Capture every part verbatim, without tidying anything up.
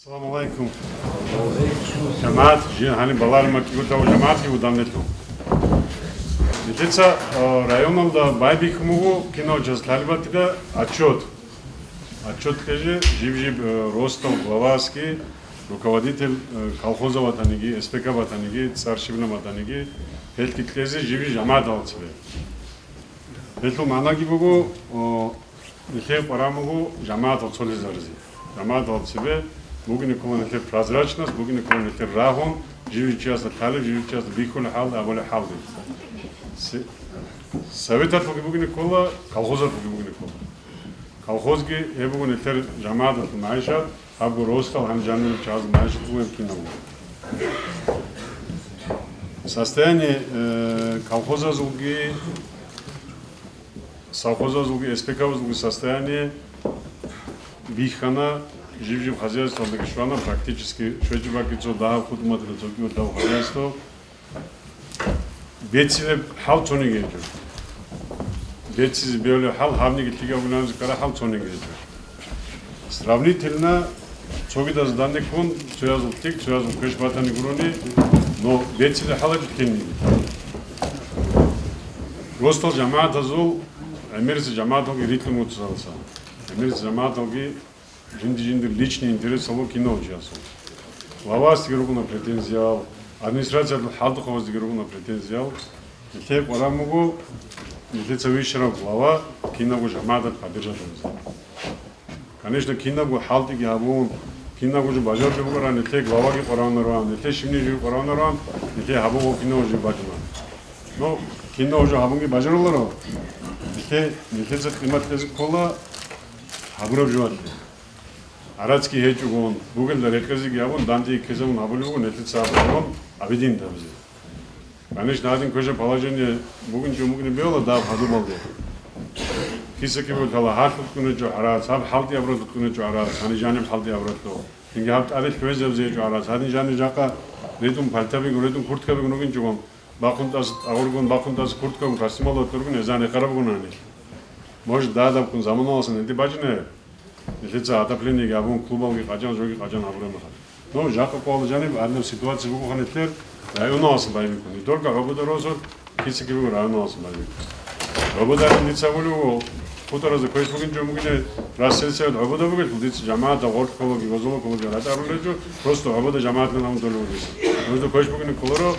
Салам алейкум. ЖамагӀат, жин гьаниб баларин макьигуртав жамагӀатги вуданелъул. Нилъеца, а, районалда байбихьун буго, кинав час лъалеб батила отчет. Отчет кьеже жиб-жиб, э, росдал главасги, руководитель, э, колхоза ватаниги, С П К ватаниги, старший ватаниги, гьелъги кьезе жиб-жиб жамагӀатал цебе. Гьелъул магӀнаги буго, о, нилъее къваран буго жамагӀатал цолъизаризе. ЖамагӀатал цебе бугине ккола нилъер прозрачность, бугине ккола нилъер рагьун, жив-жив чиясда лъалеб, жив-жив чиясда бихьулеб хӀалде, абулеб хӀалде. Се-, советалъулги бугине ккола, колхозалъулги бугине ккола. Колхозги гьеб буго нилъер жамагӀаталъул магӀишат, гьабго росдал гьаниб жаниб чагӀазул магӀишат буго гьеб кинабго. Состояние, э, колхозазулги, совхозазулги, С П К-азулги состояние бихьана, жиб-жиб хозяйствалдаги щвана, практически щвечӀеб бакӀги цо дагьаб хутӀуматила цо кӀиго-дагьаб хозяйство. Бецилеб хӀал цониги гьечӀо. Бецизе бегьулеб хӀал гьабниги лъикӀаб гунагьазе ккараб хӀал цониги гьечӀо. Сравнительно цогидаз данде ккун, цоязул лъикӀ, цоязул квеш батани гурони, но бецилеб хӀал гьечӀо кинниги. Росдал жамагӀатазул, гӀемерисел жамагӀаталги рикьун вуцалса, гӀемерисел жамагӀаталги жинди-жиндир личный интерес гьабун кинав чиясул. Главасдеги ругуна претензиял, администрациялъул хӀалтӀухъабаздеги ругуна претензиял. Нилъее къваран буго, нилъеца вищарав глава кинабго жамагӀаталъ поддержать гьабизе. Конечно, кинабго хӀалтӀиги гьабун, кинабго жо бажарулеб букӀараб, нилъее главаги къваравунароан, нилъее щибниги жо къваравунароан, нилъее гьабуго кинабго жо бачӀуна. Но кинабго жо гьабунги бажаруларо, нилъее, нилъеца къимат кьезе ккола гьабураб жоялъе. ГӀарацги гьечӀогун, бугелда рекъезеги абун, данде ккезабун гьабулеб буго нилъеца абун, абидин абизе. Конечно, гьадин квешаб положение бугин чӀун букӀине бегьула дагьаб хадубалде. Киса-кибе лъала гьалъ уткӀунечӀо гӀарац, гьаб хӀалтӀи абуралъ уткӀунечӀо гӀарац, гьаниб жаниб хӀалтӀи абуралъо. Цинги гьаб тӀаде лъугӀизабизе гьечӀо гӀарац, гьадин жаниб жакъа редун пальтабиго, редун курткабиго ругинчӀогун, бахъун тӀаса тӀагъургун, бахъун тӀаса курткабун, костюмалда тӀургун, эзан рекъараб бугони гьанилъ. Может, дагьаб ккун заманаласан гьелде бачӀине? Нилъеца отоплениеги гьабун, клубалги къачӀан, жоги къачӀан гьабураб мехалъ. Ну, жакъа къвалда жаниб гьадинаб ситуация бугоха нилъер районаласан байбихьун. Не только ГӀобода росулъ, киса-кибего районаласан байбихьун. ГӀобода дица абулеб буго, хутӀаразда квеш бугин чӀун бугине, рассельсовет ГӀобода бугелъул, дица жамагӀатал гъоркьологи, гозолокологи ратӀарулел жо, просто ГӀобода жамагӀатлъун гьавун долев вугес. Нужда квеш бугине кколаро,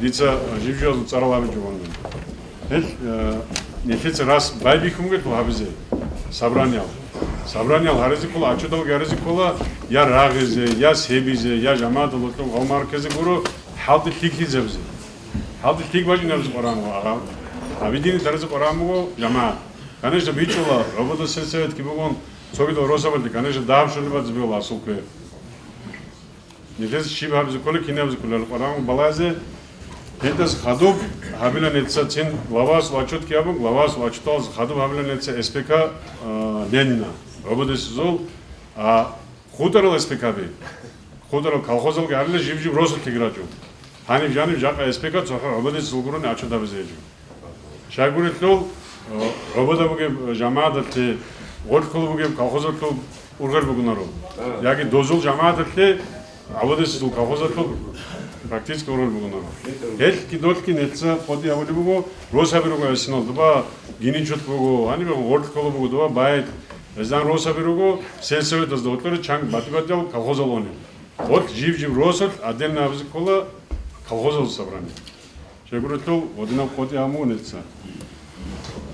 дица жиб-жибазул цӀарал гьабичӀо ванна. Гьел, э, нилъеца рас байбихьун гьечӀо гьабизе, собраниеял. Собраниеял гьаризе ккола, отчеталги гьаризе ккола, я рагъизе, я себизе, я жамагӀаталда гьоркьоб гъалмагъ рахъизе гуро, хӀалтӀи лъикӀлъизабизе. ХӀалтӀи лъикӀ бачӀинабизе къваран буго, агъа. Абидине даризе къваран буго жамагӀат. Конечно, бичӀчӀула, ГӀобода сельсоветги бугун, цогидал росабалъе, конечно, дагьаб щолеб базе бегьула асул квер. Нилъеца щиб гьабизе кколеб, кин гьабизе кколеб, гьал къваран балазе, гьелдаса хадуб гьабила нилъеца цин главасул отчетги гьабун, главасул отчеталдаса хадуб гьабила нилъеца С П К, а, Ленина, ГӀободесезул, а, хутӀарал С П К-би, хутӀарал колхозалги гьарила жиб-жиб росулъги рачӀун. Гьаниб жаниб жакъа С П К цохӀо ГӀободесезул гурони отчет гьабизе гьечӀо. Щайгурелъул, э, ГӀобода бугеб жамагӀаталъе гъоркьулеб бугеб колхозалъул ургъел бугонаро. Яги дозул жамагӀаталъе ГӀободесезул колхозалъул практически ургъел бугонаро. Гьелъги долъги нилъеца къотӀи гьабулеб буго, росаби руго гьесинал, доба Гиничут буго, гьаниб гъоркьулеб буго, доба Байт, гьездан росаби руго, сельсоветазда гьоркьоре чанги батӀи-батӀиял колхозал унел. Гъоркь жиб-жиб росулъ отдельно гьабизе ккола колхозалъул собрание. Щайгурелъул гьадинаб къотӀи гьабун нилъеца.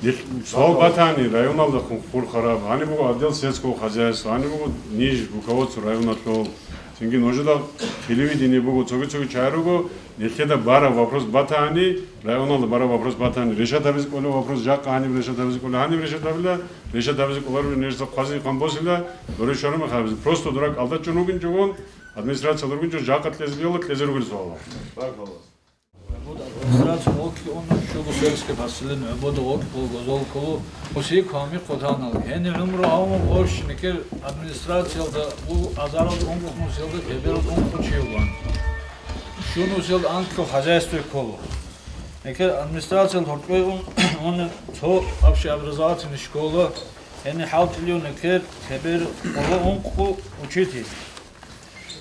Нилъ-, суал батани, районалда хун-, хурхараб, гьаниб буго отдел сельского хозяйства, гьаниб буго ниж, руководство районалъул. Цинги нужеда телевидение буго, цоги-цоги чагӀи руго, нилъеда бараб вопрос батани, районалда бараб вопрос батани, решать гьабизе кколеб вопрос жакъа гьаниб решать гьабизе кколеб, гьаниб решать гьабила, решать гьабизе кколареб нижеца хъвазе къан босила, доре щвараб мехалъ гьабизе. Просто дурак алда чӀун вугинчӀогун, администрация лургинчӀо жакъа кьезе бегьула, кьезе ругел суалал. Баркалла. ГӀобода администрация вокьун, щуго сельский поселение, ГӀобода вокьулеб, гозолкулеб, усик гьамихъ хъутанал. Гьениб гӀумру гьавун къощ никер администрациялда у азарал ункъ нусиялда кеберал ункъ чи вуган. Щун нусиялда анкьго хозяйство ккола. Никер администрациялда гьоркьой ун, ун цо общеобразовательный школа, гьениб хӀалтӀулев никер кебер къоло ункъго учитель.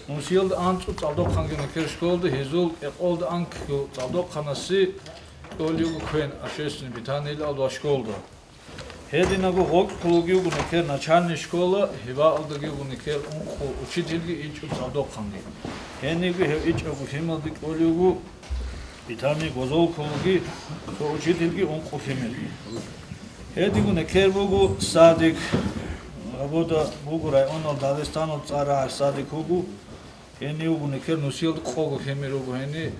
Нусиялда анцӀу цӀалдохъанги некер школда, гьезул кӀикъолда анкьго цӀалдохъанасе кӀолего квен общественное питание ил алдва школда. Гьединаго гъоркьулуги вуго некер начальный школа, гьебаалдаги вуго некер ункъо учительги ичӀго цӀалдохъанги. Гьениги гьев ичӀаго лъималде кӀолего питание гозолкулуги, цо учительги ункъо лъимерги. Гьедиго некер буго садик, абуда буго районал Дагъистанал цӀар рагӀар садик вуго. Гьенив вуго некер нусиялда къого лъимер вуго гьени.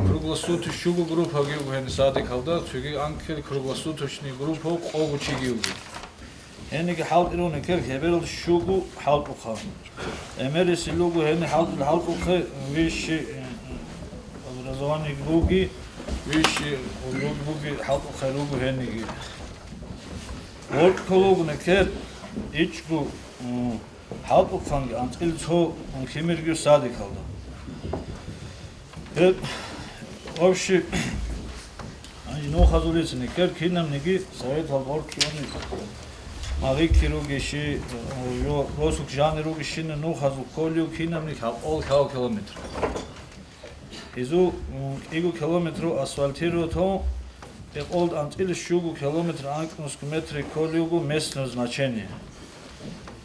Круглосуточный группаги вуго гьени садикалда, цоги анкьил круглосуточный группа къого чиги вуго. Гьениги хӀалтӀирун некер хӀеберал щуго хӀалтӀухъа. Эмерисил руго гьени хӀалтӀил хӀалтӀухъе вищи, э, э, образование буги, вищи буги хӀалтӀухъе руго гьениги. Гъоркьулуг некер ичӀго, м, хӀалтӀухъанги анцӀил цо лъимерги садикалда. Гьеб, вообще, гьанже нухазулица некер кинабниги советал гъоркьуни магъикки ругищи, ё-, росук жани ругищина нухазул кколев кинабниги гьаб кӀол километр. Гьезул, м, кӀиго километру асфальтироватун, кӀикъолда анцӀила щуго километр анкьнусго метри кколевго местное значение.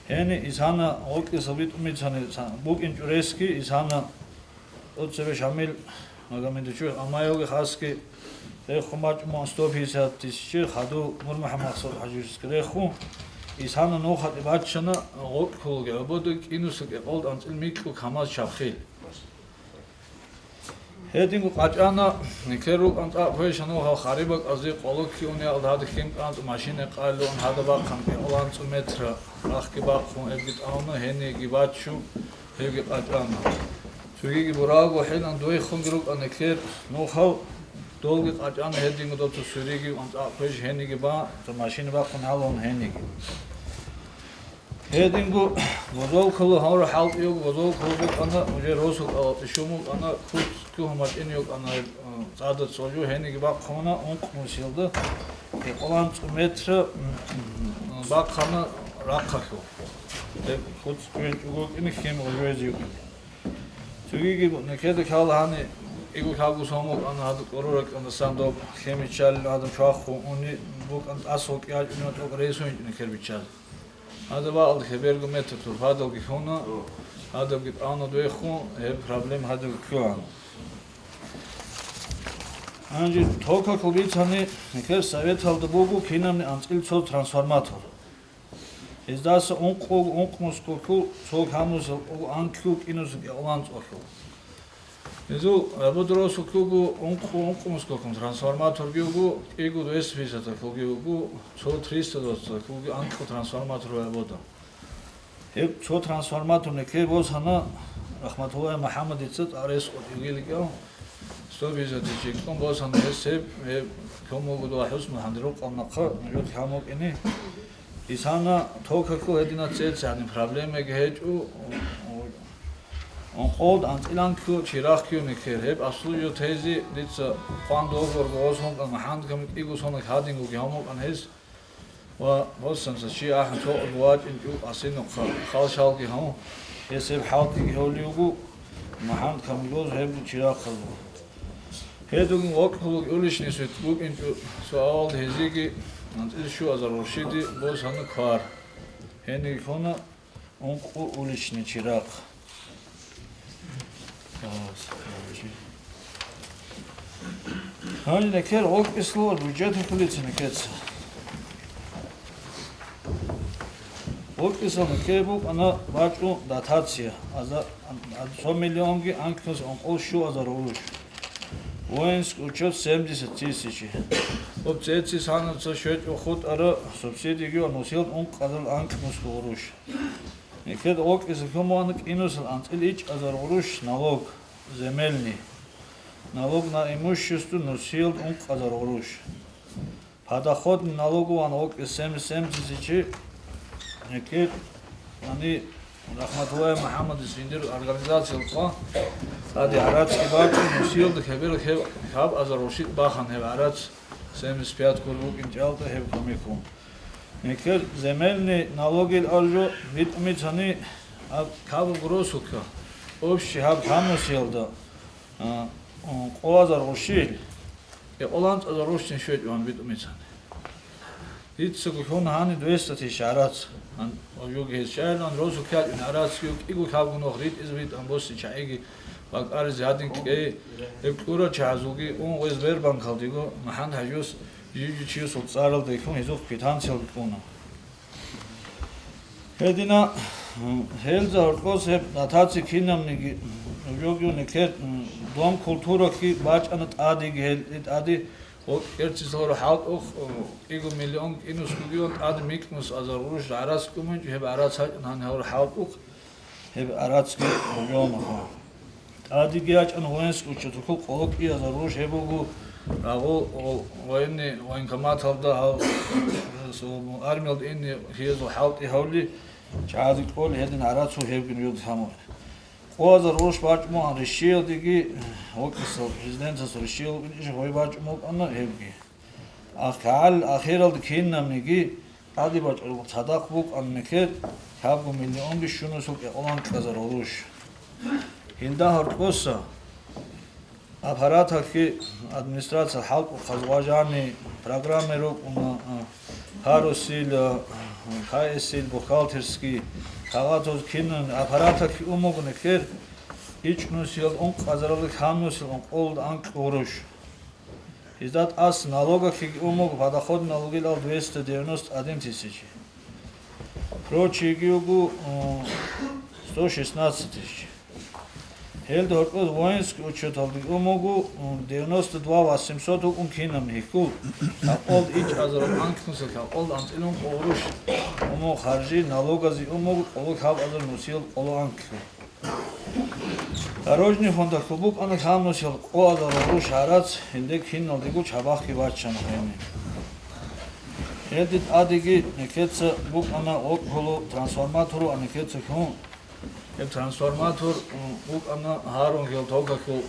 Гьени исана гъоркьиса битӀумицани са-, букӀинчӀо ресги, исана тӀоцебе Шамил Магомедовичу Амаевги хасги рехун бачӀун сто пятьдесят тысячи, хадув Нурмухьаммад Максудхъ-хӀажиевичги рехун, исана нухалде баччана гъоркьулуги гӀобода кӀинусул кӀикъолда анцӀил микьу камаз чабхил. Гьединго къачӀана, некер рукӀан цӀакъ квешанав гьал харибакӀазе къоло ккиуни гьалда гьадахъ хим кӀанцӀу машина къайлуан гьада бахъан кӀикъоланцӀу метра рахъги бахъун эбги тӀамуна, гьениги баччу, гьевги къачӀана. Цогиги буралго хӀилан дойхунги рукӀана некер нухал, долги къачӀана гьединго доцо суриги анцӀакъ квеш гьениги ба, цо машина бахъун гьалун гьениги. Гьединго гозолкало гьавра хӀалтӀиялго гозолкало букӀана, уже росу кӀалатӀе щун букӀана, куц ккугьун бачӀине букӀана, э, цӀадат цо жо гьениги бахъуна ункънусиялда, кӀикъоланцӀу метра, м, м, бахъана рахъалъув. Гьеб куц кквенчӀого вукӀине хим гъожвезе вукӀине. Цогиги бу-, некеда ккала гьани, кӀиго кагу сон букӀана гьадаб кӀуру ракӀанасан доб хемичалил гьадаб чвахун уни букӀан тӀасал кӀиячӀунев тӀокӀ рейсунчӀ некер биччазе. Гьадаб бакӀалда хеберго метр турпадалги хьуна, гьадабги тӀамуна дойхъун, гьеб проблем гьадабги ккугӀана. Гьанже токалъул бицани, некер советалда буго кинабни анцӀил цо трансформатор. Гьездаса ункъо, ункънусго ккул, цо камусел, анкьу кӀинусел кӀикъоланцӀулъул. Гьезул гӀебудросулъулго ункъо-ункънусгоккун трансформаторги вуго, кӀиго двести пятьдесяталъулги вуго, цо триста двадцаталъулги анкьго трансформатор гӀебуда. Гьеб цо трансформатор некер босана Рахматуллаев МухӀаммадица тӀарес къотӀилгиликӀав, сто пятьдесят чӀикӀкӀун босана гьес гьеб, гьеб ккун буго дова ХӀусну гьанирукъал нахъа, нужер хӀамукӀине. Исана токалъул гьедина цецани проблемаги гьечӀо, Ункъолда анцӀилан ккула чирахъ ккуни ккер. Гьеб аслу жо тезе дица хъван догорго гъос гьункъан, хӀанкам кӀиго сонаг гьадингоги гьамукъан гьес. Ва гъосанца чи ахӀун цо вачӀинчӀул асинухъа халшалги гьав, гьес гьеб хӀалтӀиги гьавлиугу, хӀанкам гъоз гьеб чирахъазул. Гьедугин вокьулуг уличный свет букӀинчӀо цо авалда гьезиги анцӀил щуазар уршиди босана квар. Гьениги ккуна ункъо уличный чирахъ. Гьанже некер гъоркьислъула бюджеталъулица некеца. Гъоркьисал некер букӀана бачӀун дотация, аза-, а, цо миллионги анкьнус ункъо щуазар гъуруш. Воинский учёт семьдесят тысячи. Гъоб цеци санаца щвечӀо хутӀара субсидиги ва нусилд ункъазал анкьнусго гъуруш. Некед гъоркьиса хьумуана кӀинусал анцӀил ичӀазар гъуруш налог, земельный. Налог на имущество нусилд ункъазар гъуруш. Подоходный налогу ван гъоркьис семьдесят семь тысячи. Некед, ани, Рахматуллаев МухӀаммадис жиндир организациялъ хъва, тӀаде гӀарацги бачӀун, нусилда хебер хеб-, хаб азар гъурши бахан гьеб гӀарац. Семьдесят пять кколеб букӀинчӀалда гьеб кумекун. Некер земельный налогил аржу битӀумицани, а, кабу гросука. Общий гьаб гьанусиялда, а, м, къо азар гъурщил, кӀикъоялда анцӀазар гъурщин щвечӀо гьаниб битӀумицани. Дицаго хьун гьани двести тысяч гӀарац. Ан-, жоги гьез щайилан росу ккелчӀун гӀарацги кӀиго хьабгун вахъ ритӀизе битӀан боси чагӀиги бакӀаризе гьадин ккей, гьеб кьурал чагӀазулги ун гъвез Сбербанкалдего МахӀмуд-ХӀажуяс жиб-жиб чиясул цӀаралда хьун гьезухъ квитанциялги кьуна. Гьедина, гьелда гьоркьос гьеб нотаци кинабниги, жоги нилъер Дом культуралъги бачӀана тӀадеги гьел тӀаде, гьоркьерцин лъугьараб хӀалтӀухъ кӀиго миллион кӀинус бугеб тӀаде микьнус азар гъурущ гӀарац кӀуминчӀо, гьеб гӀарац гьачӀун гьанив гьавураб хӀалтӀухъ гьеб гӀарацги бугеб. ТӀадеги ячӀана воинский учёталъул къоло кӀиазар гъурущ, гьеб буго рагъул военный военкоматалда гьал армиялда ине гьезул хӀалтӀи гьавли, чагӀазе кьоли гьедин гӀарацул гьебгин вилд гьаму. Къоазар гъурущ бачӀун букӀана рищиялдеги, гьоркьисал президентас рищиял букӀин иш гъой бачӀун букӀана гьебги. Ахъ-, гьал ахиралда кинабниги тӀаде бачӀараб цадахъ букӀана нилъер кӀиго миллионги щунусул кӀикъоялда анцӀазар гъурущ. Гьелда гьоркьоса аппараталъги администрациялъ хӀалтӀухъаз гъважани, программаи рукӀуна, а, гьарусил, а, гьайисил, бухгалтерский, кагъатаз кинаб аппараталъги ун буго нилъер ичӀнусиялда ункъазаралда кӀанусиялда ункъоялда анкь гъурущ. Гьезда тӀаса налогалъеги ун буго, подоходный налогилал двести девяносто один тысячи. Прочиеги вуго, м, сто шестнадцать тысяч. Гьелда гьоркьоз воинский учёталдаги ун буго, м, девяносто два восемьсот вукӀун кинаб гьикъул, кӀикъоялда ичӀазарал анкьнусиялда кӀикъоялда анцӀила ункъо гъурущ ун буго харжи, налогазе ун буго къоло кӀиабазул нусиялда къоло анкьго. Дорожный фондалъул букӀана кӀанусиялда къоазарал гъурущ гӀарац, гьелде киналдего чабахъги баччана гьениб. Гьелде тӀадеги нилъеца букӀана гъоркьулу трансформатору, а нилъеца хьун. Гьеб трансформатор, м, букӀана гьарун гьел токалъул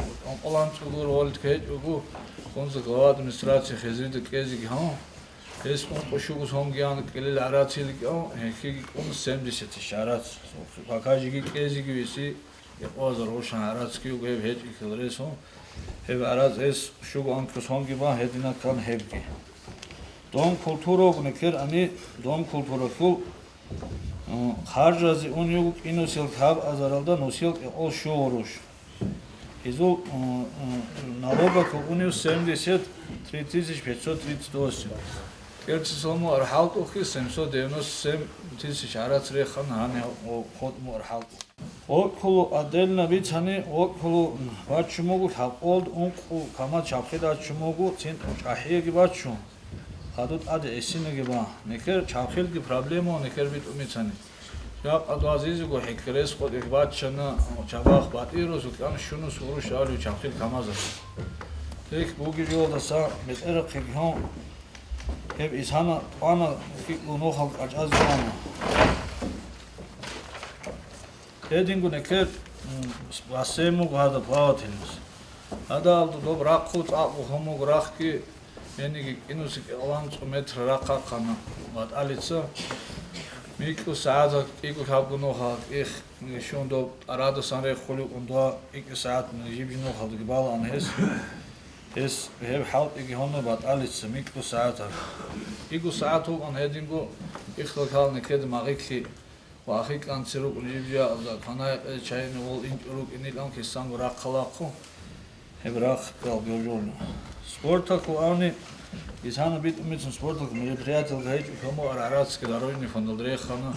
кӀикъоялда анцӀго гъурущ гьечӀого, хунза глава администрации хезрида кӀезеги гьан. Гьес ункъо щуго сонгиян кьелил гӀарацилги, гьелъиги кӀун семдесят тысяч гӀарац. Пока жеги кӀезеги веси, кӀикъоазар гъурущан гӀарацги вуго гьеб гьечӀелъул ресун. Гьеб гӀарац гьес щуго анкьго сонги бан гьединаб ккан гьебги. Дом культуралъул букӀана, Дом культуралъул, м, харжазе унев кӀинусел кӀиабазаралда нусел кӀикъоялда щуго гъурущ. Гьезул, м, м, налогах унев семьдесят три тысячи пятьсот тридцать восемь. КӀерцисалму архӀалтӀухъе семьсот девяносто семь тысяч гӀарац рехана гьанив гьо-, гьоркьму архӀалтӀухъ. Гъоркьулу отдельно бицани, гъоркьулу баччун буго лъабкъолда ункъо камат чабхил баччун буго, цин чӀахӀиеги баччун. Хадуб тӀаде гӀисинаги бан. Нилъер чабхилги проблема, нилъер битӀун бицани. Жакъа дозизего хӀикъ рес къотӀи баччана, чабахъ батӀирусу кӀан щунус гъурущ абулев чабхил камазас. Гьелъ бугеб жолдаса бетӀерахъеги гьун, гьеб исана тӀвана, кӀикъго нухал кӀачӀазе ана. Гьединго нилъер, м, бассейн буго гьадаб плавательный. Гьадалда доб рахъу цӀакъго хьун буго рахъги, гьениги кӀинусиялда кӀикъоялда анцӀго метр рахъ рахъана батӀалица. МикьусагӀаталъ кӀиго лъабго нухал кӀих щун доб тӀарадасан рехулев ундуа кӀикӀи сагӀат жиб-жиб нухалдаги балаан гьес. Гьес гьеб хӀалтӀиги гьуна батӀалица микьусагӀаталъ. КӀиго сагӀат вукӀун гьединго ихтал ккала нилъеда магъилъи ва ахикьанци рукӀун жиб-жибаялда, кванай-къей чайин гъол инчӀо рукӀинилан кисанго рахъалахъу. Гьеб рахъ ккал гьожолна. Спорталъул авни, исана битӀун бицун спорталъул мероприятиялда гьечӀо хьому аргӀарацги дорожный фондалда рехана.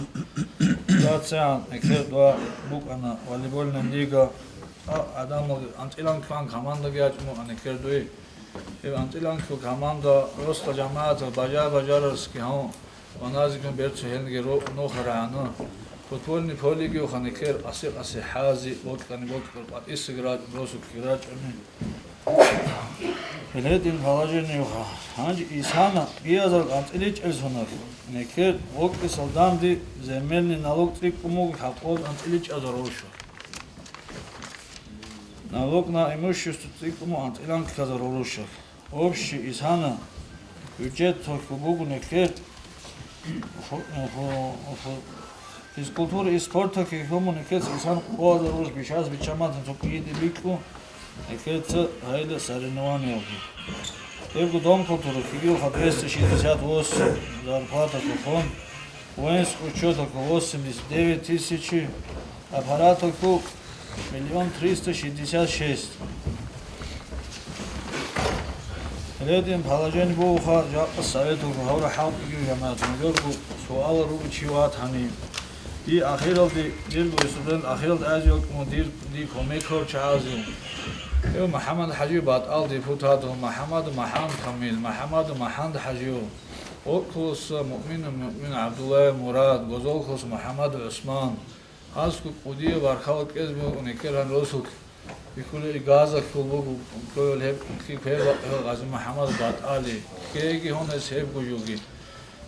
Цацан экер дуа букӀана волейбольная лига. А, адамал анцӀилан ккан командаги ячӀун букӀана экер дуе. Гьеб анцӀилан ккан команда росла жамагӀатал бажа-бажарарасги гьавун Ваназикун берцу гьелги ро-, нухарагӀана. Футбольный полеги ухана ккер асе-асе хӀази, бокьани-бокьар къватӀисаги рачӀун, росулъги рачӀуни. Гьеледин положениеха. Гьанже исана кӀиазар анцӀиличӀел соналъ, некер бокьисал данде земельный налог цӀикӀкӀун буго хӀакъолда анцӀиличӀазар гъурущ. Налог на имущество цӀикӀкӀун буго анцӀилан кказар гъурущ. Общий исана бюджет толъ буго некер ху-, ху-, ху-, Физкультура и спорта кихьумун экец исан къоаза руш бишас бичаматан цо кӀиде бикьу, экеца гьайда соревнованиялги. Эбго дом культуры кигилха двести шестьдесят восемь зарплата кухон, воинский учёта восемьдесят девять тысячи, аппарата ку миллион триста шестьдесят шесть. Гьедин положение бугоха, жакъа советалъ гьавра хӀалтӀиги жамагӀат, нужерго суал руго чи ватани. И ахиралде, дирго студент ахиралде азиялкьун дир, дир кумекал чагӀазил. Гьев МухӀаммад ХӀажи батӀал депутатал, МухӀаммад МахӀан Камил, МухӀаммад МахӀан ХӀажиев, Окулуса Муъмину Муъмин, ГӀабдуллаев Мурад, Гозолкулус МухӀаммад ГӀусман, Аскъу кӀудияб баркала кьез бугун экеран росулъ. Бихьулел газалъул буго ккоял гьеб кколеб Гъази МухӀаммад батӀали, ккеги гьонес гьеб гужуги.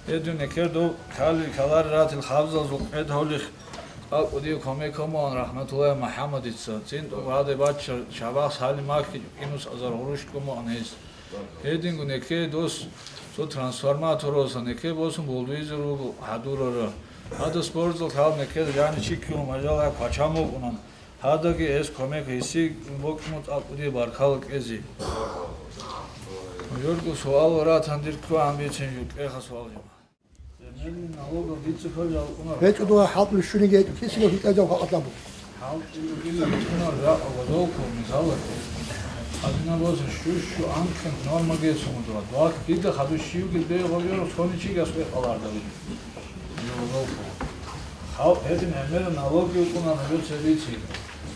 Гьедин экер дов ккали ккалари ратил хабзалзул къед гьавлихъ кӀал кӀудияб кумек гьамуан РахӀматуллаев МухӀаммадица, цӀинтӀул гьаде бачча Шабах Салим Махьги кӀинус азар гъурущ ккумуан гьес. Гьединго некей дос цо трансформаторалса некей босун бульдозер вуго гьадурара. Гьада спортзал лъал некей жани чиккилун мажал гьаб квачан букӀунан. Гьадаги гьес кумек гьесие бокьун цӀакъ кӀудияб баркала кьезе. Журго суал ратан дир ккван бицин жукьеха суал жо. ГьечӀо дугьа хӀалтӀулеб щуниги гьечӀо, кисилев хӀинкӀай жав халкъалъ абу. ХӀалтӀулеб жакъа гозолков, мисалалъе, хадина боса щущу анкьан нормаги гьесун дова. Дугьахъ дида хадув щивги бегъ гъожо, цони чигас бекъаларда. Гозолков. Халкъ гьедин гӀемер налоги вукӀуна, гьабица бици.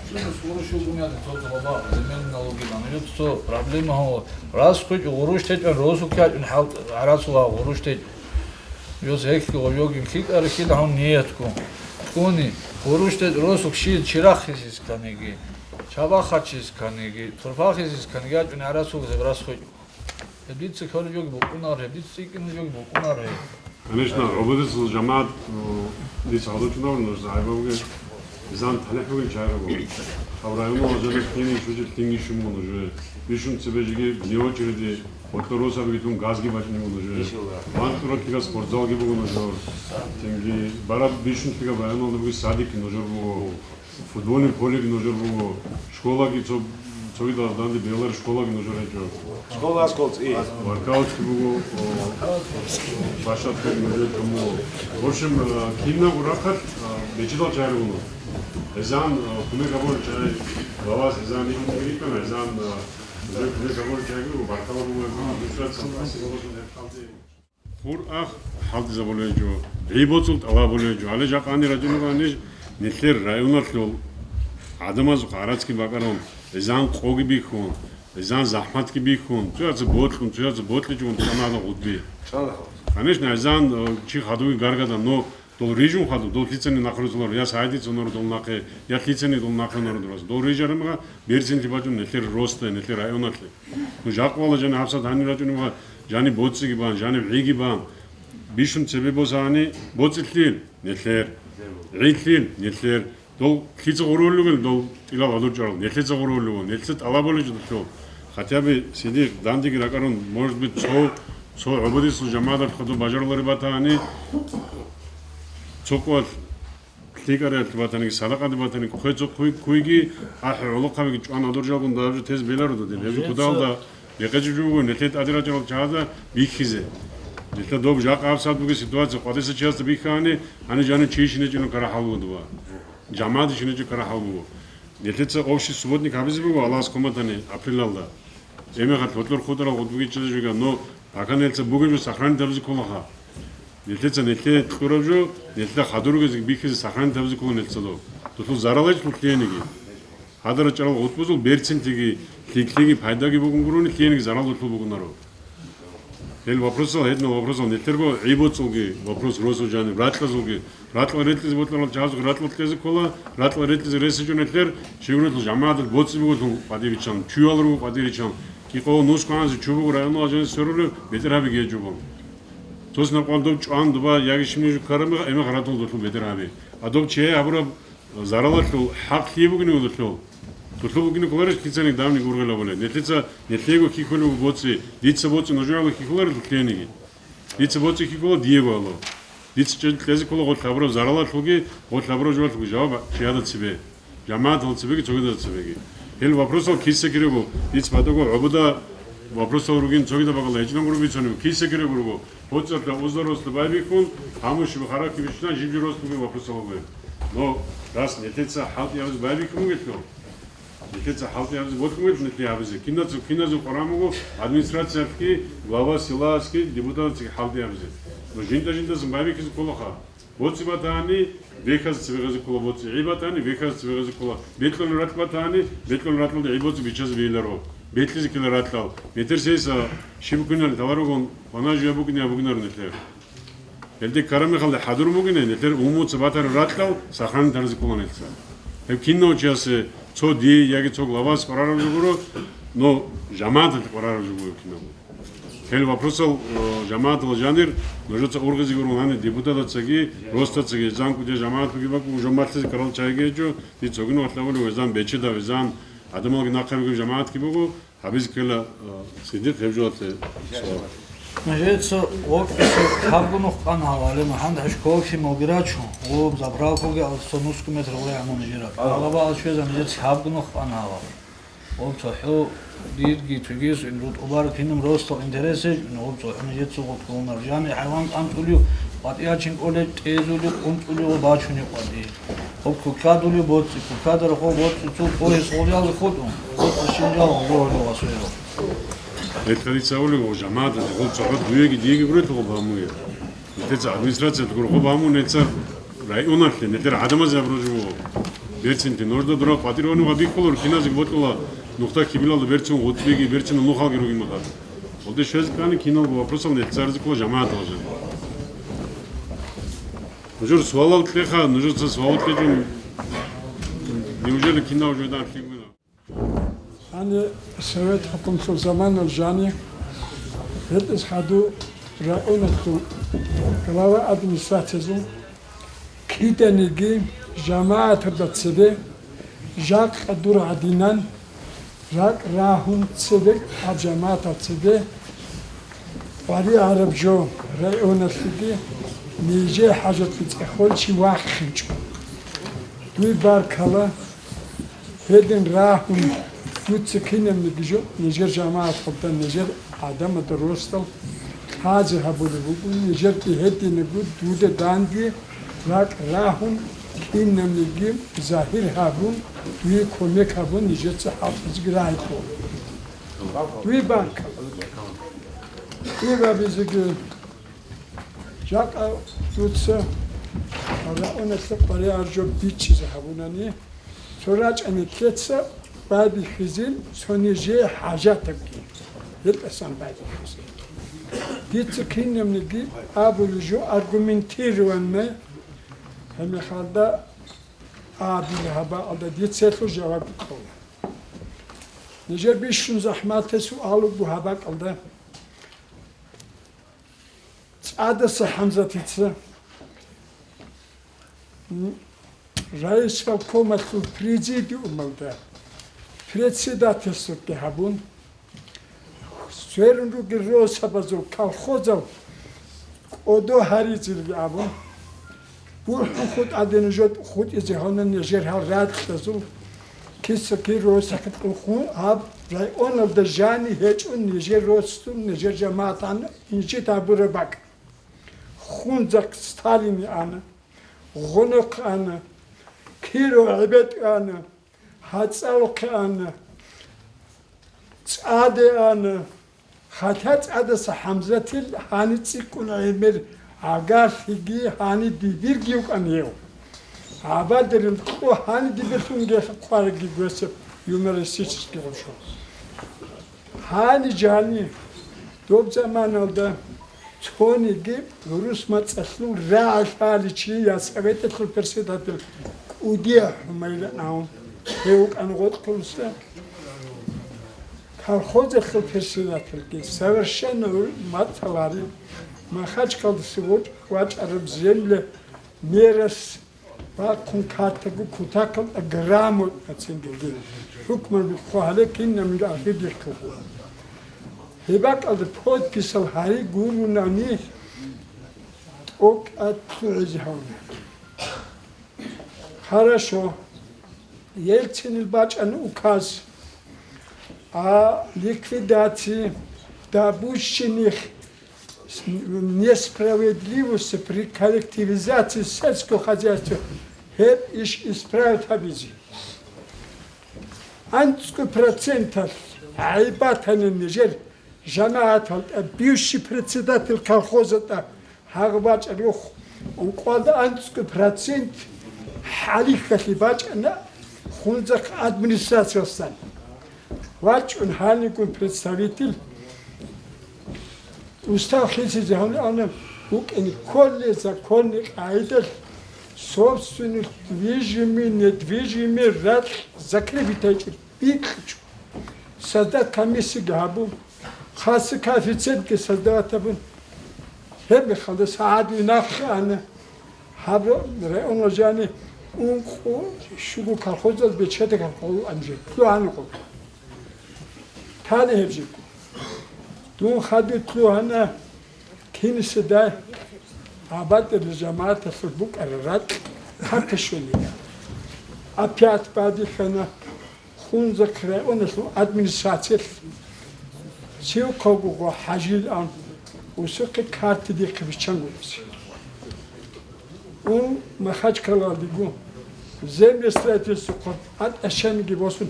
Щунус гъурущ вукӀуняди цо цо баба, гӀемер налоги бан. Гьабица цо проблема гьо. Расхъуч гъурущ течӀан, росу кячӀун хӀалтӀ гӀарацула гъурущ течӀ. Жос гьелъги гъожогин лъикӀарахъилгьун ниятго ккуни, гъурущ течӀ росу щил чирахъисисканиги, чабахъачисканиги, турфахъисисканиги ячӀуни гӀарацула гьеб расхъуч. Гьеб дица кколеб жоги букӀунар, гьеб дица цӀикӀкӀинаб жоги букӀунар гьеб. Конечно, гӀубудисел жамагӀат, э, дица гьалучӀунав нуж загӀипабги, изан талихӀ бугин чагӀи руго. Гьаб районал жаниб лъиги щуго лъиги щун буго нужее. Бищун цебе жеги вне очереди гъоркье росабиги тун газги бачӀунеб буго нужее. Иншаллагь. Ван тӀураб лъикӀаб спортзалги буго нужер. Цинги бараб бищун лъикӀаб районалда бугеб садик нужер буго. Футбольный полеги нужер буго, школаги цо, цогидал данде белар школаги нужер гьечӀо. Школа аскол цӀи. Воркаутги буго, о, площадкаги нужер гьечӀо буго. В общем, э, кинабго рахъалъ, э, бечедал чагӀи руго. Гьезан, э, кумек гьабурал чагӀи, балас гьезан ин кирикана, гьезан, э, нужер кумек гьабурал чагӀи руго, баркала буго, гьезан, спасибо. Гьур ах хӀалтӀизабулеб гьечӀо, гӀи боцӀул тӀалабулеб гьечӀо. Гьале жакъа гьанир рачӀунебани нилъер районалъул гӀадамазухъ гӀарацги бакӀарун, гьезан къоги бихьун, гьезан захӀматги бихьун, цояца бокьун, цояца бокьичӀогун тӀамада гъудби. Конечно, гьезан, э, чи хадуги гаргада, но дол рижун хадуб, дол лъицани нахъруцуларо, я сагӀидицунаро дол нахъе, я лъицани дол нахъе народурас. Дол рижараб меха берцинлъи бачӀун нилъер росте, нилъер районалъе. Ну, жакъвала жани гьабсагӀат гьанир рачӀунеб ва жани боцӀиги бан, жани гӀиги бан. Бищун цебе босани боцӀилъил нилъер, гӀилъил нилъер. Дол лъица гъурулел ругел, дол тӀилал гьадур чӀарал, нилъеца гъурулел ругел, нилъеца тӀалабулел жо долъул. Хотя бы сидихъ дандеги ракӀарун, может быть, цо, цо гӀубудисел жамагӀаталъ хадуб бажарулари батани, цо къоялъ лъикӀариялъе батаниги, садакъаде батаниги, хъвецо хъуй-, хъуйги, ахӀи гӀолохъабиги чӀван гьадур жалгун дагьаб жо тезе белародадин. Гьеб жо кутагалда бекъечӀеб жо буго, нилъеда тӀаде рачӀарал чагӀазда бихьизе. Нилъеда доб жакъа гьабсагӀат бугеб ситуация къватӀиса чиясда бихьани, гьаниб жанив чи щиничӀин ккарахӀал буго доба. ЖамагӀат щиничӀин ккарахӀал буго. Нилъеца общий субботник гьабизе буго Аллагьас хъуматани апрелалда. Гьеб мехалъ гьоркьор хутӀарал гъутӀбуги чӀезе жо буго, но пока нилъеца бугеб жо сохранить гьабизе кколаха. Нилъеца нилъее кьураб жо, нилъеда хадур ругезеги бихьизе сохранить гьабизе ккола нилъеца доб. Долъул зарал гьечӀо лъиениги. Гьадар рачӀарал гъутӀбузул берцинлъиги, лъикӀлъиги, пайдаги бугун гурони, лъиениги зарал долъул бугунаро. Гьел вопросал, гьединал вопросал, нилъерго гӀи боцӀулги, вопрос росул жаниб, ракьазулги, ракьал рекьизе бокьарал чагӀазухъ ракьал кьезе ккола, ракьал рекьизе ресичӀо нилъер, щиб релъул жамагӀаталъ боцӀи буго лъун къватӀибиччан, чуял руго къватӀириччан, кӀикъого нусго гьанже чу буго районалда жаниб сверулеб, бетӀергьабиги гьечӀо бан. Цо синаб къван доб чӀван дуба яги щибниги жо ккараб мех, гьеб мех ратул долъул бетӀергьаби. А доб чияе гьабураб заралалъул хӀакълъи бугин вуго долъул. Долъул бугин кколарищ лъицаниги давниги ургъел абулеб. Нилъеца, нилъего хьихьулев вуго боцӀи, дица боцӀи нужеего хьихьуларел лъиениги. Дица боцӀи хьихьула диего гьалав. Дица чӀезе ккола гъолъ гьабураб заралалъулги, гъолъ гьабураб жоялъулги жаваб чияда цебе, жамагӀаталда цебеги, цогидазда цебеги. Гьел вопросал киса кирего, дица батӀаго гӀобода вопросал ругин, цогидаб бакӀалда гьечӀин гуро бицунеб, киса кирего руго, боцӀиялда узда росла байбихьун, гьаму щиб харакки бищунан жиб-жиб рос бугеб вопросал бугеб. Но раз нилъеца хӀалтӀи гьабизе байбихьун бугелъул, нилъеца хӀалтӀи гьабизе бокьун бугеб, нилъее гьабизе. Киназул, киназул къваригӀун буго администрациялъги, глава селаялъги, депутаталъги хӀалтӀи гьабизе. Но жинда-жиндазе байбихьизе кколаха. БоцӀи батани, бехьазе цебе гъезе ккола боцӀи. ГӀи батани, бехьазе цебе гъезе ккола. Бекьулеб ракь батани, бекьулеб ракьалда гӀи боцӀи биччазе бегьиларо. Бекьизе ккела ракьал. Метер сейса щиб букӀинарин таварагун, ванажуя букӀине абугинаро нилъер. Гьелде ккараб мехалда хӀадур бугине, нилъер умумуца батараб ракьал сахани тарзе ккола нилъца. Гьеб кинав чиясе цо дие яги цо главасе къварараб жо гуро, но жамагӀаталъе къварараб жо буго кинабго. Гьел вопросал, э, жамагӀаталда жанир, нужеца ургъизе гуро гьаниб депутатацаги, росдацаги, зан кӀудияб жамагӀат бугеб бакӀ, жо малъизе ккарал чагӀиги гьечӀо, дица цогин валъавулев везан, бечеда везан, гӀадамалги нахъа ругеб жамагӀатги буго, гьабизе ккела, э, Сиддикъ гьеб жоялъе суал. Нужеца вокьиса хабгу нух къан гьава, гьале МухӀаммад ХӀажков лъималги рачун, гъоб заправкаги алсо нусгу метр гъуя гьамун нижера. Гъалаба алчвеза нижеца хабгу нух къан гьава. Гъоб цохӀо дирги цогис ин рутӀубар кинаб росдал интерес гьечӀун, гъоб цохӀо нижеца гъоб кколунар. Жани хӀайван къантӀулев, къватӀиячӀин кӀолей тӀезулев, къунтӀулев ва бачунев къватӀи. Гъоб кукадулев боцӀи, кукадарахъо боцӀи цо къойи сгъолиялда хутӀун, боцӀи щинжал гъогъорулев васуяв. Гьел хадиса абулеб, жамагӀаталъе гъоб цохӀо дуеги диеги гурелъул гъоб гьамуе. Нилъеца администрациялъе гуро гъоб гьамун, нилъеца районалъе, нилъер гӀадамазе абураб жо буго. Берцинти нужда дураб къватӀир вануга бихьулар, киназеги бокьула, нухда кибилалда берцин гъутӀбиги, берцинал нухалги ругин махалъ. Гъолде щвезе ккани киналго вопросал нилъеца гьаризе ккола жамагӀаталда жанир. Нужер суалал кьеха, нужеца суал кьечӀун, неужели кинав жойдан лъикӀ бугеб? Гьаниб Совет хӀукуматалъул заманалъ жани гьетӀез хадур районалъул глава администрациязул киданиги жамагӀаталда цебе жакъа дур гьадинан ракӀ рагьун цебе гьаб жамагӀатал цебе къваригӀараб жо районалъеги нижер хӀажатлъи цӀехолчи вахъинчӀо. Дуе баркала. Гьедин рагьун, дуца кинабниги жо нижер жамагӀаталда, нижер гӀадамазда росдал лъазе гьабулеб буго, нижерги гьединабго дуда данде ракӀ рагьун, кинабниги загьир гьабун, дуе кумек гьабун, нижеца хӀалтӀизеги рагьикьо. Дуе баркала. Дуе гьабизеги. Жакъа дуца районалъе къваригӀараб жо бичӀчӀизе гьабунани, цо рачӀани лъеца байбихьизин цо нижее хӀажатабги гьелдасан байбихьизин. Дица кинабниги абулеб жо аргументированно, гьебмехалда абилеб гьабаалда дица гьелъул жаваб кьола. Нижер бищун захӀматаб суал буго гьаб бакӀалда. ЦӀадаса ХӀамзатица, м, райисполкомалъул президиумалда председательствоги гьабун, сверун ругел росабазул колхозал кӀодо гьаризелги абун, БурхӀун хутӀаде нужер хутӀизе гьанан нижер гьал ракьазул киса-кир росахъе кьухун гьаб районалда жани гьечӀун нижер росун, нижер жамагӀатан инжит гьабураб бакӀ. Хунзахъ Сталине ана, гъунахъ ана, Киро ГӀебетӀе ана, ХӀацӀалухъе ана, ЦӀаде ана, хатӀа ЦӀадаса ХӀамзатил гьани цӀикӀкӀун гӀемер гӀагарлъиги гьани дибирги вукӀан гьев. ГӀабадирил кьо гьани дибирлъунги хъвариги гвесеб юмористический гъушо. Гьани жани, доб заманалда цониги гӀурус мацӀалъул рагӀи лъаличи я советалъул председатель КӀудияв ХӀумайран, гьев вукӀана гъоркьулса. Колхозалъул председательги совершенно мацӀалари, Махачкалдаса вачӀараб земля мерас бахъун катаго кутакалда грамотно цинги хӀукман бихъу гьале кинабниги архив бихъуго. Гьеб бакӀалда подписал гьари гурунани, ОкӀа лъугӀизе гьавна. Хорошо. Ельцинил бачӀана указ. А ликвидации, допущенных несправедливости при коллективизации сельского хозяйства, гьеб иш исправить гьабизе. АнцӀкӀо проценталъ гӀайиб батани нижер жамагӀаталда, бывший председатель колхозалда гьагъ бачӀарухъ, ункъоялда анцӀкӀо процент хӀалихьалъи бачӀана Хунзахъ администрациялдасан. ВачӀун гьанигун представитель устав хисизе гьавни ана вукӀине кколе законный къагӀидалъ собственность движимый, недвижимый ракь закрепить гьечӀо, бикьичӀо. Создать комиссияги гьабун, хасса коэффициентги создавать гьабун, гьеб мехалда сагӀат винахъе ана. Гьаб районал жани ункъо щуго колхозал бечеда колхоз анжи лъугьана къо. Тани гьеб жибго. Дун хадуб лъугьана киниседай гьабатӀирлъи жамагӀаталъул букӀараб ракь хъаташулила. Опять бадихьана. Хунзахъ районалъул администрациялъ Сивкогого ХӀажил ан усухъе карти дихъе биччангурабси. Ун Махачкалалдего землестроительствохъ атӀа щаниги босун,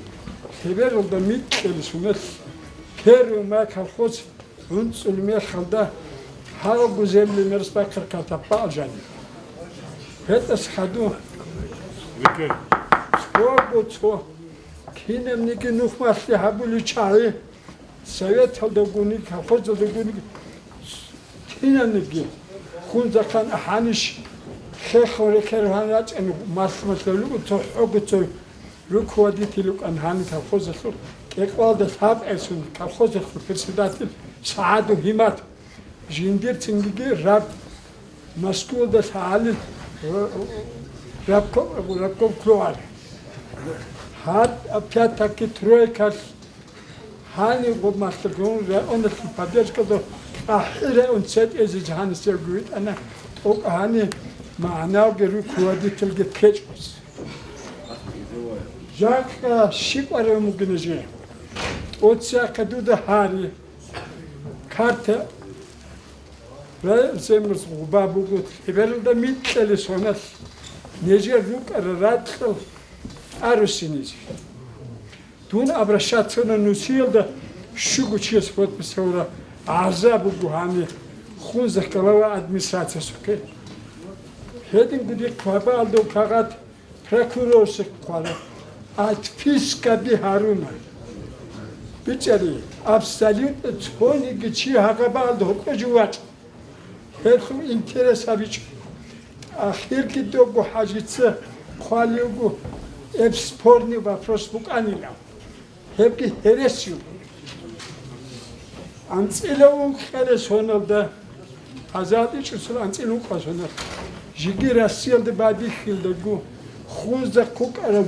лъебералда микьили сунел первый май колхоз гӀунцӀул мехалда гьалго земли мерс бахъаркал таппа алжани. ГьетӀас хадуб цого цо кинабниги нухмалъи гьабулев чагӀи, советалдагуни, колхозалдагуни, кинабниги Хунзахъан гьаниш хехго рекерун гьан рачӀана, малъ-малъа руго цо хӀого цо руководитель вукӀана гьаниб колхозалъул, кӀикъоялда лъабкъерсун колхозалъул председатель СагӀадов ГьиматӀ, жиндир цинги раб Москвада лъагӀалил рабко-, рабков клугьар. Гьаб опять-таки тройкалъ гьанив гъоб малъа гун районалъул поддержкада ахӀи район цетӀезе жагьанисеб витӀана, тӀокӀ гьани магӀнавги руководительги ккечӀос. Жакъа щиб арав мугина жи? ТӀоцеяхъе дуда гьари. Карта ва землас гъуба буго, лъебералда микьали соналъ нижер рукӀара ракьал тӀарусинизе. Дун обращаться на нусиялда щуго чияс подпись гьавура, гӀазаб буго гьаниб Хунзахъ глава администрациясухъе. Гьединго дихъ хабаалда кагъат прокурорсихъ хъвана, отпискаби гьаруна. БичӀчӀари, абсолютно цониги чи гьагъабаалда гьоркьо жо вачӀ. Гьелъул интерес гьабичӀо. Ахирги дого ХӀажица хъвалиуго, гьеб спорный вопрос букӀанилан. Гьебги гьересиюго. АнцӀила ункъеле соналда, гьазал ичӀусул анцӀила ункъа сонал. Жиги Россиялда бадихьилдаго, Хунзахъ кукӀараб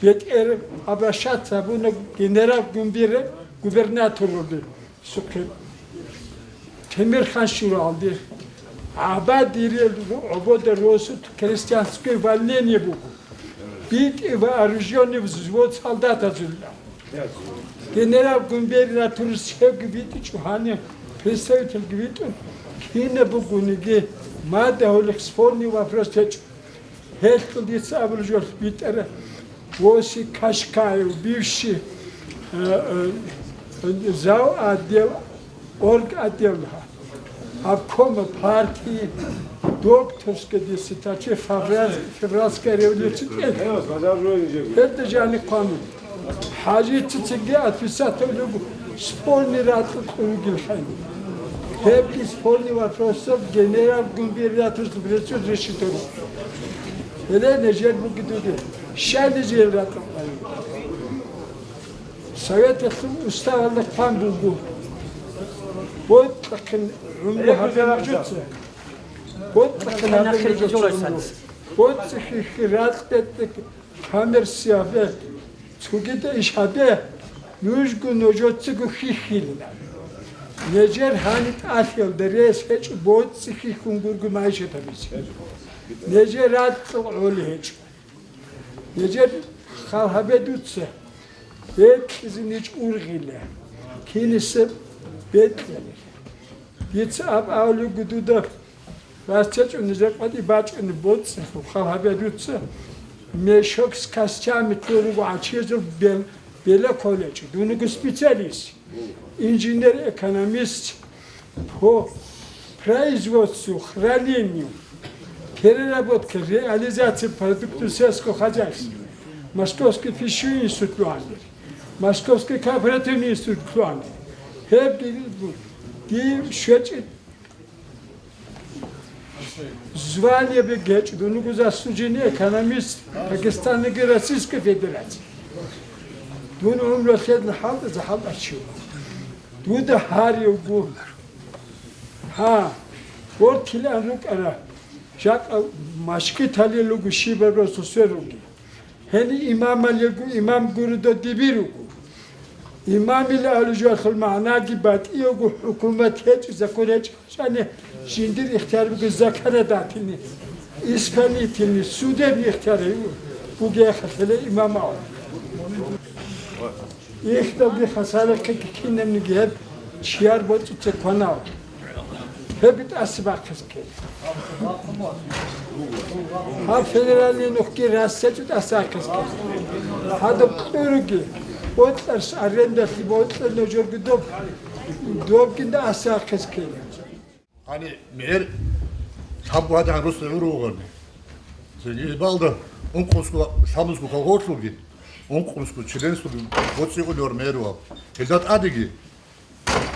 бетӀер обращаться гьабуна генерал губер-, губернаторалде. Сухъе Темирхан-Шуралде гӀабадирел гӀобода росу крестьянское волнение буго. БитӀи вооружённый взвод солдатазулла. Генерал губернаторас гьевги витӀичӀо гьанив, представительги витӀун, кинаб бугониги, мада гьолихъ спорный вопрос гьечӀо. Гьелъул дица абулеб жо битӀара, Осип Кашкаев, бывший, э, э, зав. Отдел, орг отдел, обкома партии, докторская диссертация, февраль-, февральская революция. Это же они хъван. ХӀажи цицинги отписать гьабулеб спорный ракьалда кьуругел хӀайин. Гьебги спорный вопросал генерал губернаторас придется решить гьарун. Гьеле нижер бугидуги, щай нижер ракьалда кьайин? Советалъул уставалда хъван буго. Бокьухъе гӀумру гьабе нужеца. Бокьухъе гьабе нужеца гӀумру. Бокьухъе ракь бетӀе Коммерция гьабе, цогидал иш гьабе, нужго нужецаго хьихьила. Нижер гьаниб тӀалъиялда рес гьечӀо боцӀи хьихьун гурго майшат гьабизе. Нижер ракьул гӀоли гьечӀо. Нижер хал гьабе дуца, бекьизе ниж ургъила, киниса бекьила. Дица аб авлугу дуда, рас чечӀун нижер къватӀи бачӀунеб боцӀи хал гьабе дуца, мешок с костями кколего гӀачизул бел-, бела кколечӀо, дунаго специалист. Инженер-экономист по производству, хранению, переработке, реализации продуктов сельского хозяйства, Московский пищевой институт лъугьанир, Московский кооперативный институт лъугьанир. Гьеб ди щвечӀеб звание бегьечӀо, дун вуго заслуженный экономист Пакистаниги Российской Федерации. Дун гӀумру лъеда хӀалтӀизе хӀалтӀарав чи вуго. Дуда гьари вуго. Гьа, гортилан рукӀара, жакъа машгиталил руго щибаб росулъ сверунги. Гьениб имамалиго имам гуродо дибир руго. Имамил алужалъул магӀнаги батӀиявго хӀукумат гьечӀо, закон гьечӀо. Шани жиндир ихтияр буго законодательный, исполнительный, судебный ихтияр бугеяхъалъала имамал. Ихталги хасарахъеги кинабниги гьеб чияр боцӀица кванав. Гьеб тӀаса бахъизе ккела. Гьаб федеральный нухги Россиячи тӀаса бахъизе ккела. Гьадаб кьуруги, бокьарс арендалъе бокьа нужерго доб, добги тӀаса бахъизе ккела. Гьаниб мегӀер лъабго гьадигӀан росулъ гӀур вугони. Цинги балда ункънусго лъабнусго колхозлъулги, ункънусго членлъулги боцӀи кьолевар мегӀер вугеб. Гьелда тӀадеги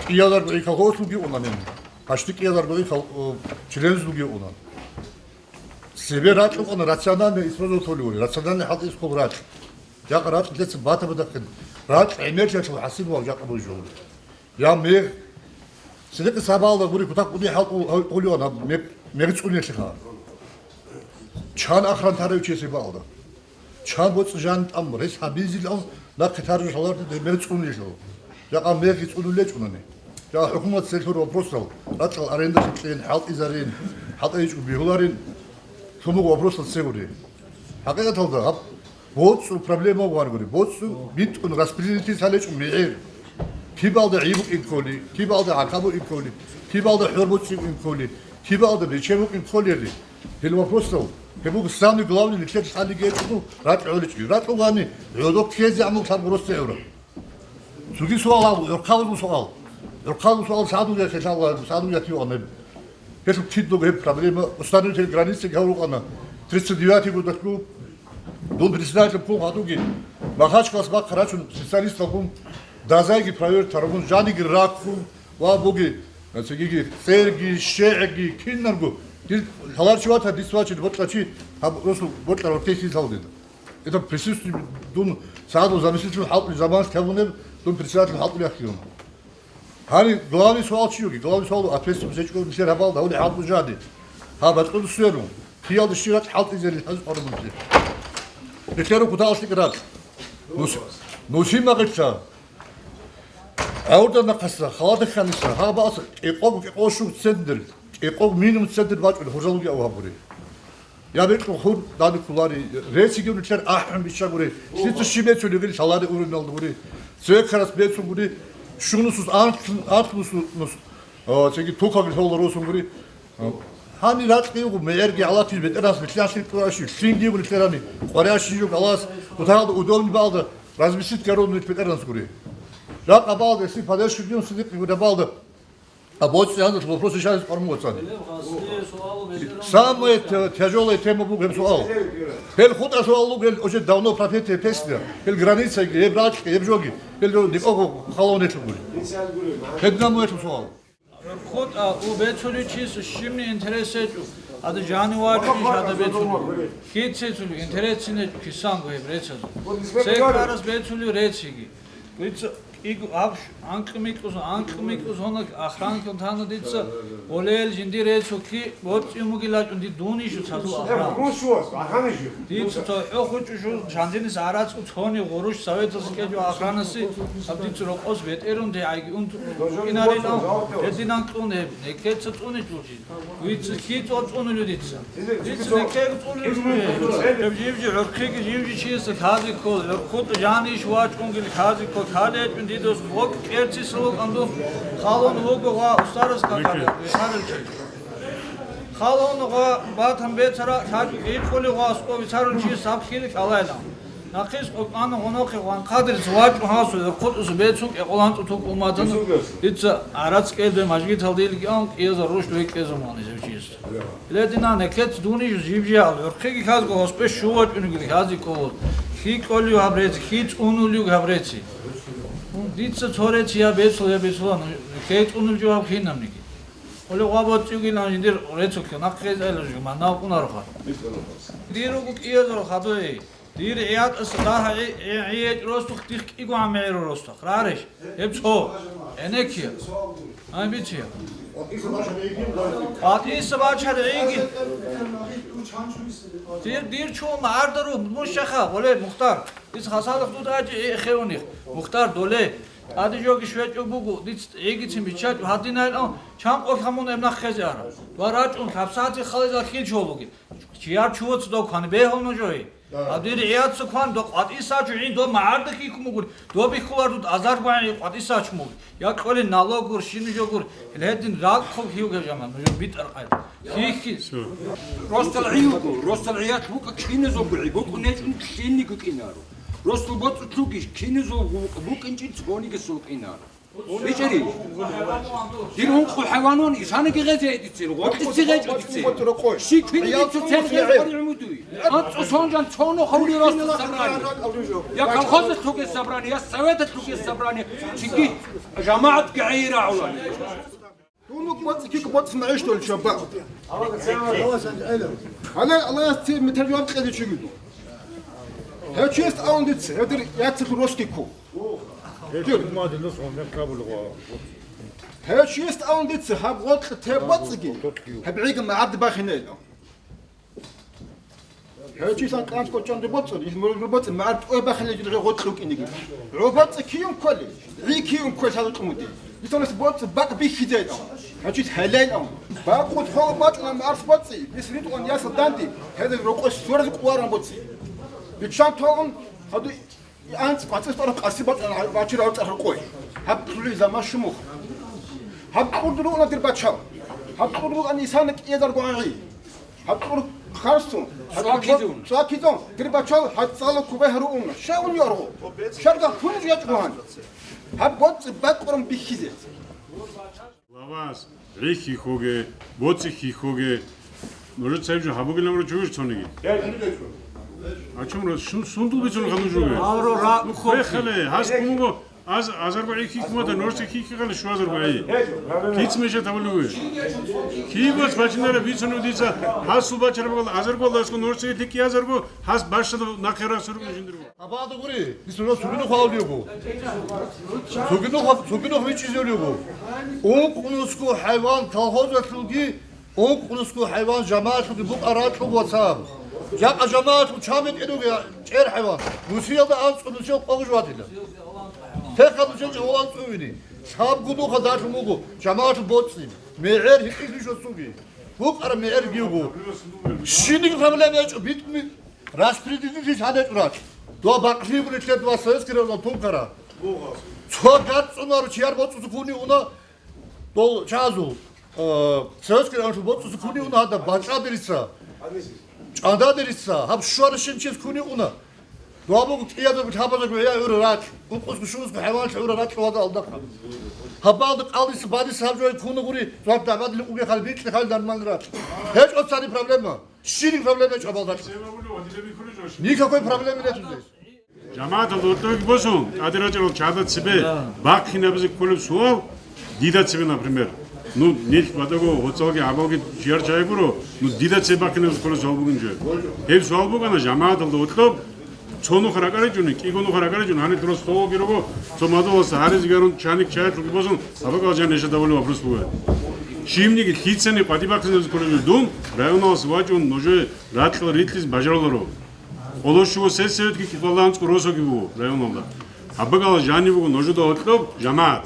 кӀиязарго гӀи колхозлъулги уна гьениб. Гьашти кӀиязарго гӀи кол-, о, членлъулги уна. Цебе ракь рукӀана рациональный использовать гьолевали, рациональный хӀалтӀи исхъул ракь. Жакъа ракь лъеца батабадахъин. Ракь гӀемерлъиялъул хӀасил вав жакъа бужули. Я мегъ. Цинги сабалда гури кутак кӀуди хӀалтӀу гьавикьулеван гьаб мегъ, мегъ цӀунелъиха. Чан ахран тарав чиясе балда. Чан боцӀи жан тӀам рес гьабизилан нахъе таржу шаларда мегъ цӀунелъул. Жакъа мегъ цӀунулечӀунани. Жакъа хӀукумат целъур вопросал, ракьал арендалъе кьен, хӀалтӀизарин, хӀалтӀайчӀу бигьуларин, лъумуг вопросал цевури. ХӀакъикъаталда гьаб БоцӀул проблема варгури. БоцӀу битӀун распределитель лъалечӀун мегӀер. Кибалда гӀи букӀин кколи, кибалда гӀака букӀин кколи, кибалда хӀор боцӀи букӀин кколи, кибалда бече букӀин кколери. Гьел вопросал, гьеб буго самый главный нилъер лъалиги гьечӀого ракь гӀоличӀи. Ракь гьани гӀодоб ккезе гӀамул лъабго росде гӀура. Цоги суал гьабу, гӀурхъабазул суал. ГӀурхъабазул суал сагӀадул яхъе лъала, сагӀадул ятив гьаниб. Гьелъул кидаго гьеб проблема, установитель границы гьав рукъана, тридцать девятый годалъул, дун председатель ккун хадуги, Махачкалас бахъ рачун специалисталгун, дазайги проверить гьарагун, жаниги раккун, ва буги, цогиги церги, щегӀги, киналго, дир лъаларчи ватар, дис вачи, бокьачи, гьаб росу бокьар ватесил лъалдин. Это присутствие дун сагӀадул заместитель хӀалтӀулев заман лъабунеб, дун председатель хӀалтӀулев ахиюна. Гьаниб главный суал чи йоги? Главный суал ответственность гьечӀо нилъер гьабал давли хӀалтӀу жани. Гьаб батӀун сверун. Киялда щират хӀалтӀизери хӀаз къарумунти. Нилъер кутаалъи ракь. Нус-, нусима гъилъа. ГӀавурда нахъаса, халада хьаниса, гьаб баъса, кӀикъого, кӀикъого щуг центр, кӀикъого минимум центр бачӀун хурзалуги авгьабури. Я бекьул хур данде кколари, рецигев нилъер ахӀун биччагури, лъица щиб бецун йигил лъалари уруналда гури, цвекарас бецун гури, щунусус анлъ-, анлънусус, о, цеги тукаги лъола росун гури. Гьани ракьги вуго, мегӀерги гьалатив бетӀерас милълъалъи кӀураши, лъинги вуго нилъерани, къварящи жуг гьалас, куталда удобни балда, разместить городный бетӀерас гури. Жакъа балда, если поддержка дин сидикъи гури балда, А боцӀи гьанже вопрос решается по-моему. Самое тя-, тяжёлая тема буго гьеб суал. Гьел хутӀа суал буго, гьел уже давно пропетая песня. Гьел границаги, гьеб ракьги, гьеб жоги. Гьел жо никого халонелъул гури. Гьеб намуялъул суал. ХутӀа у бецулев чияс щибни интерес гьечӀо. Ада жанивар чӀищ ада бецулев. Кицецул интерес цинечӀо кисанго гьеб рецазул. Цекарас бецулев рециги. Вица Иго аб анкьи-микьусон, анкьи-микьусона охранкун тана дица, олел жиндир рецо кки боцӀи мугилачӀун ди дунищу цадул охран. Дица цо хӀо хучӀу жу жандинис гӀарацӀу цони гъуруш советалъ кӀеджу охранаси, аб дица рокъос бетӀерун дигӀайги унту букӀинарилан, гьединан кьун гьеб, некеца цӀуничӀул жин. Вица кки цӀо цӀунулев дица. Дица некеги цӀунулев жугье. Гьеб жиб жи гӀурхъиги жиб жи чияса лъазе ккол, гӀурхъулъ жаниш вачӀунгил лъазе ккол, лъалечӀун дидос гъокӀ кӀерцисалукӀанду халун вуго ва устарас какалев, вихарав чи. Халун ва батан бецара лъачӀу гӀикъулев ва аскӀов вицарав чи саб хили кьалайла. Нахъис къокъана гъонохъе гъван хъадирца вачӀун гьасу гӀурхъулъ бецун кӀекъолан цӀутук уматана. Дица гӀарац кӀелде мажгиталда илкӀан кӀиязар рушд векӀезамани зевчиясда. Ледина некец дуни жибжиал, гӀурхъиги хазго гьаспе щувачӀунигил хазикколо. Хи кӀолив гьаб реци, хи цӀунулив гьаб реци. Дица цо реци я бецул, я бецулан, хей цӀунул жо гьаб хинамниги. Оле гъваб вацӀцӀугилан жиндир рецулъа нахъ гьезайла жо манав кӀунароха. Дир руго кӀиязаро хадуе. Дир гӀиятӀаса дагьа гӀи-, гӀи-, гӀиечӀ ростухъ дихъ кӀиго гӀамгӀиро ростахъ. Рарищ? Гьеб цо. ГӀенеккия. Ай биция. КъватӀиса бачар гӀиги. Дир, дир чула магӀардару, мун щаха, гъоле, Мухтар. Ис хасалах дуда гӀачи гӀи хеуних. Мухтар, доле. ТӀаде жоги щвечӀо буго, диц гӀигицин биччачӀо, гьадинайилан, чан къолъа мун гьеб нахъезе ара. Ва рачӀун, хабсагӀатил хализал хил чолуги. Чияр чувацадав квани бегьул нужее. Гьаб дир гӀияца кван, дов къватӀисачу гӀин, дов магӀарда хихьун бугур, дов бихьулар дуд азар гвайгӀи къватӀисач муг. Я кьолин налогур, щинужогур, гьедин ракӀ хъуб хьивгев жаман, нужер битӀар къайда. Хихьи. Ростал гӀи вуго, ростал гӀиялъ букӀа киназулгу гӀи, букӀун гьечӀун лъинниго кӀинаро. Ростал боцӀулъуги киназулгу букӀа, букӀинчӀин цониги сулкъинаро. БичӀери. Дир ункъо хӀайванун исаниги гъезе гьедицин, гъоркьиси гъечӀо дицин. Щи квин дица церхӀел къваригӀумудуй. АнцӀу сонжан цоно хавли ростал собрание. Я колхозалъуге собрание, я советалъуге собрание, цинги жамагӀатги гӀейи рагӀулани. Дунук боцӀи кик боцӀ маиш дол чаба. Гьале Аллагьас ци метр жаваб кьезе чугиду. Гьев чест аун дица, гьев дир яцалъ рости ку. Гьев чест аун дица, гьаб гъоркь те боцӀиги, гьаб гӀига магӀард бахинел. Гьев чиясан кӀанцӀ кочӀанде боцӀун, ил мургьур боцӀи магӀар тӀой бахилел жидгӀи гъоркь рукӀинеги. ГӀо боцӀи киюн кколел? ГӀи киюн кколел хӀалукь муди? Исалас боцӀи бакъ бихьизейилан. Гьев чияс гьелейилан. Бакъулъ холо бачӀуна магӀарс боцӀи, бис ритӀун ясал данди, гьезул рокъой свераз къуваран боцӀи. Биччан толун, гьаду анцӀ къвацӀис тӀараб къаси бачӀана бачира гьав цӀакъ рокъой. Гьаб кьули заман шумухъ. Гьаб кьурд ругьуна дир бачал. Гьаб кьурд ругьани исана кӀиязар гвагӀи. Гьаб кьур харсун, гьаб цӀакизун. ЦӀакизун, дир бачал гьацӀала кубе гьарун, щай ун яргъу? Щарда хуниж ячӀгъугьан. Гьаб боцӀи бакӀурун бихьизе. Лавас, гӀи хьихьоге, боцӀи хьихьоге. Нужеца гьеб жо гьабугилан руго чугуш цониги. А чум рос, шун, сундул бицун хадур жуге? Авро ра-, Ну, хохи. Хвехале, гьас кумуго, Аз азарго гӀи хьихьмада, норси хьихьихъали щуазарго гӀи. Киц мешат гьабулев? Кибас бачинара бицунев дица, гьасул бачараб азарго ласго норси лъикӀиязарго, гьас бащада нахъе расургун жиндирго. Абада гури, дица нур цогидухъ гьавулев буго. Цогидухъ, цогидухъ вичӀизевлев буго. Ункънусго хӀайван колхозалъулги Ункънусго хӀайван жамагӀатлъуги букӀа ракьул вацал. Жакъа жамагӀатлъул чан бетӀерулги чӀер хӀайван. Нусиялда анцӀго нусиял къогъ жуватила. Текал нусиял чӀавалан цӀувини. Лъабго нуха далъун буго жамагӀатлъул боцӀи. МегӀер гьикъи хишосуги. БукӀара мегӀер гивго. Щиниг проблема гьечӀо, битӀни распределитель гьанечӀо ракь. Дова бакълъи бугун лъе дова советский районал тункара. Цо гацӀцӀунаро чияр боцӀуса куни уна, Дол чазул, э, советский районлъул боцӀуса куни уна гьадаб, бачӀадерица, чӀандадерица, гьаб щваращинчияс куни уна. Дугьабуго кӀиязарго лъабазарго гӀия гӀура ракь, ункъусго шунусго хӀайваналъ гӀура ракь вада алдахъа. Гьабалда къалдиса бадиса гьаб жо ккуна гури, зугьат дагӀбадилин угехъали бикьихъали дарман ракь. ГьечӀо цари проблема. Щирин проблема гьечӀо гьабалда. Никакой проблемы нету здесь. ЖамагӀаталда гьоркьоги босун, тӀаде рачӀарал чагӀазда цебе бахъинабизе кколеб суал, дида цебе, например. Ну, нилъ батӀаго гьоцӀалги гьабалги чияр чагӀи гуро, ну, дида цебе бахъинабизе кколеб суал бугин жо. Гьеб суал бугана, жамагӀаталда гьоркьоб Цо нух ракӀаричӀони, кӀиго нух ракӀаричӀони, гьаниб дурас столалги руго, цо мадугьаласа гьаризе гарун, чаник чайалъулги босун, гьаб бакӀалда жан нижеда гьабулеб вопрос буго. Щибниги лъицани къватӀибахъизе кколеб дун, районалдаса вачӀун нужее ракьал рилълъизе бажаруларо. Къоло щуго сельсоветги кӀикъоялда анцӀго росоги буго районалда. Гьаб бакӀалда жаниб буго нужеда гьоркьоб жамагӀат.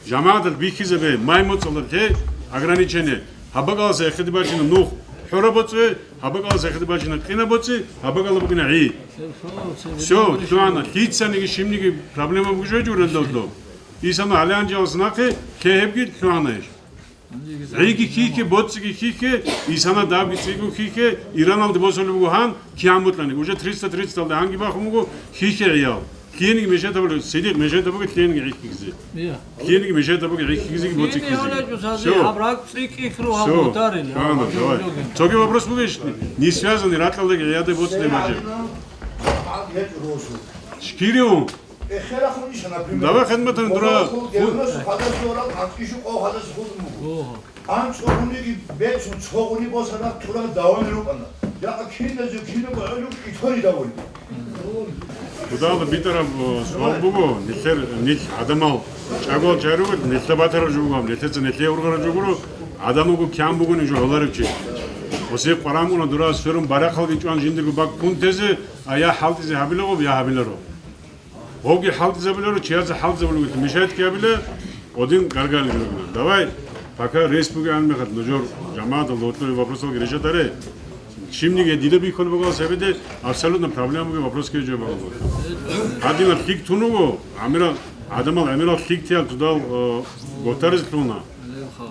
ЖамагӀаталъ бихьизабе, май-моцӀалда лъе ограничение. Гьаб бакӀалдаса эхеде бачӀина нух хӀора боцӀи, гьаб бакӀалдаса эхеде бачӀина къина боцӀи, гьаб бакӀалда букӀина гӀи. Всё, лъугьана, лъицаниги щибниги проблема бугеб жо гьечӀо релдалъо. Исана гьале анжелас нахъе лъе гьебги лъугьана иш. ГӀиги хьихье, боцӀиги хьихье, исана давги цӀикӀкӀун хьихье, Ираналде босулеб буго гьан, кигӀан букӀани. Уже триста тридцаталда гьанги бахун буго, хьихье гӀиял. Лъиениги мешетаб буго, Сидикъ мешетаб буго, лъиениги хьихьизе. Лъиениги мешетаб буго, хьихьизеги боцӀихъизеги. Всё. Всё. Лъугьана, давай. Цоги вопрос бугищ, не связанный, ракьалдаги гӀияде боцӀиде бажи. Шкириун. Давай хидматан дура. АнцӀго гьуниги бецун цо гьуни босана, тура давани рукӀана. Якъа киназе кинаб гӀолу итори давуни. Худалда битӀараб, э, суал буго, нилъер, нилъ гӀадамал, чӀагол чаругел, нилъа батараб жо буго, нилъеца нилъе ургараб жо гуро, гӀадамалго кигӀан бугони жо гьоларев чи. Осияб къваран буна дура сверун барахъалги чӀван жиндирго бакӀ кун тезе, а я хӀалтӀизе гьабилаго, я гьабиларо. Гьоги хӀалтӀизабуларо, чиязе хӀалтӀизабулев мешаятги гьабила, один гаргали гьабила. Давай, пока рес бугеб гӀан мехалъ, нужер жамагӀаталда гьоркьоре вопросалги решат гьаре. Щибниги дила бихьулеб бугеб сабиде абсолютно проблема бугеб вопросги жо буго. Гьадинаб лъикӀ тун вуго, гӀамирал, гӀадамал гӀамирал лъикӀ тиял цодал, э, готарез лъугьуна.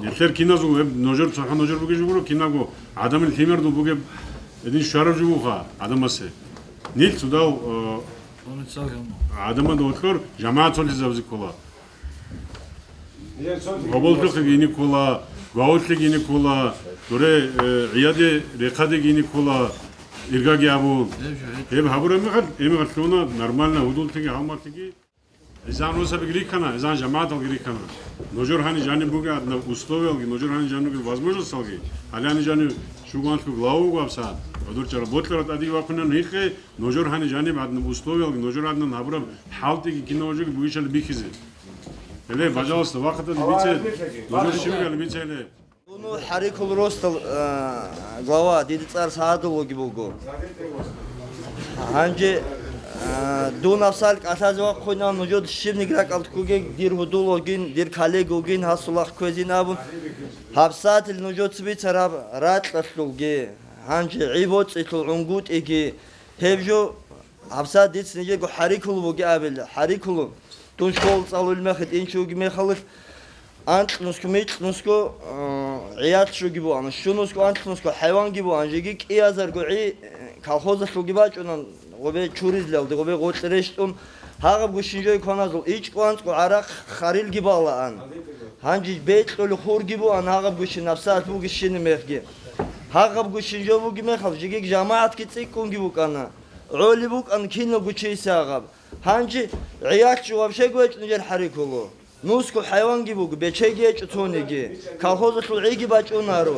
Нилъер киназул гьеб нужер цохӀо нужер бугеб жо гуро, кинабго гӀадамил лъимердул бугеб гьедин щвараб жо бугоха гӀадамасе. Нилъ цодал, э, гӀадамазда гьоркьор жамагӀат цолъизабизе ккола. Гьоболлъухъе гьине ккола, гвагьулъе гьине ккола, дуре, э, гӀияде рехъаде гьине ккола, иргаги абун. Гьеб гьабураб мехалъ, гьеб мехалъ лъугьуна нормально гьудуллъиги гьалмагълъиги. Изан росабиги рихьана, изан жамагӀаталги рихьана. Нужер гьаниб жаниб бугеб гьадинаб условиялги, нужер гьаниб жаниб бугеб возможносталги, гьале гьаниб жаниб шугьанлъго глава вуго гьабсагӀат. Гьадур чара бокьараб тӀадеги вахъунан гьикъе, нужер гьаниб жаниб гьадинаб условиялги, нужер гьадинаб гьабураб хӀалтӀиги кинаб жоги бугищали бихьизе. Гьеле, пожалуйста, вахъаталде бице, нужер щиб гьале бице гьеле. Дуну хӀарикул росдал, а, глава, дида цӀар Сагьадуллоги буго. Гьанже, а, дун абсал кӀалъазе вахъуна, нужер щибниги ракӀалде ккуге, дир гьудул вугин, дир коллега вугин, гьасул ах кквезин абун. ГьабсагӀатил нужеца бицараб ракьалъулги, гьанже гӀи-боцӀилъул гӀунгутӀиги, гьеб жо гьабсагӀат дица нижего хӀарикулу буги абила, хӀарикулу. Дун школа цӀалулеб мехалъ, тӀинчӀого мехалъ, анкьнусго, микьнусго, э, гӀиялъ щуги буана, щунусго, анкьнусго хӀайванги буан, жеги кӀиазарго гӀи, э, колхозалъулги бачӀунан, гъобе чуризлалде, гъобе гъоркье рещтӀун, гьагъабго щинжой кваназул ичӀго анцӀго гӀарахъ харилги балаан. Гьанже бекьулеб хурги буан, гьагъабго щин гьабсагӀат буги щинаб мехги. Гьагъабго щинжо буги мехалъ, жеги жамагӀатги цӀикӀкӀунги букӀана. ГӀоли букӀан киналго чиясе гьагъаб. Гьанже гӀиялъ вообще гьечӀо нижер хӀарикулу. Нусго хӀайванги буго, бечеги гьечӀо цониги. Колхозалъул гӀиги бачӀунаро.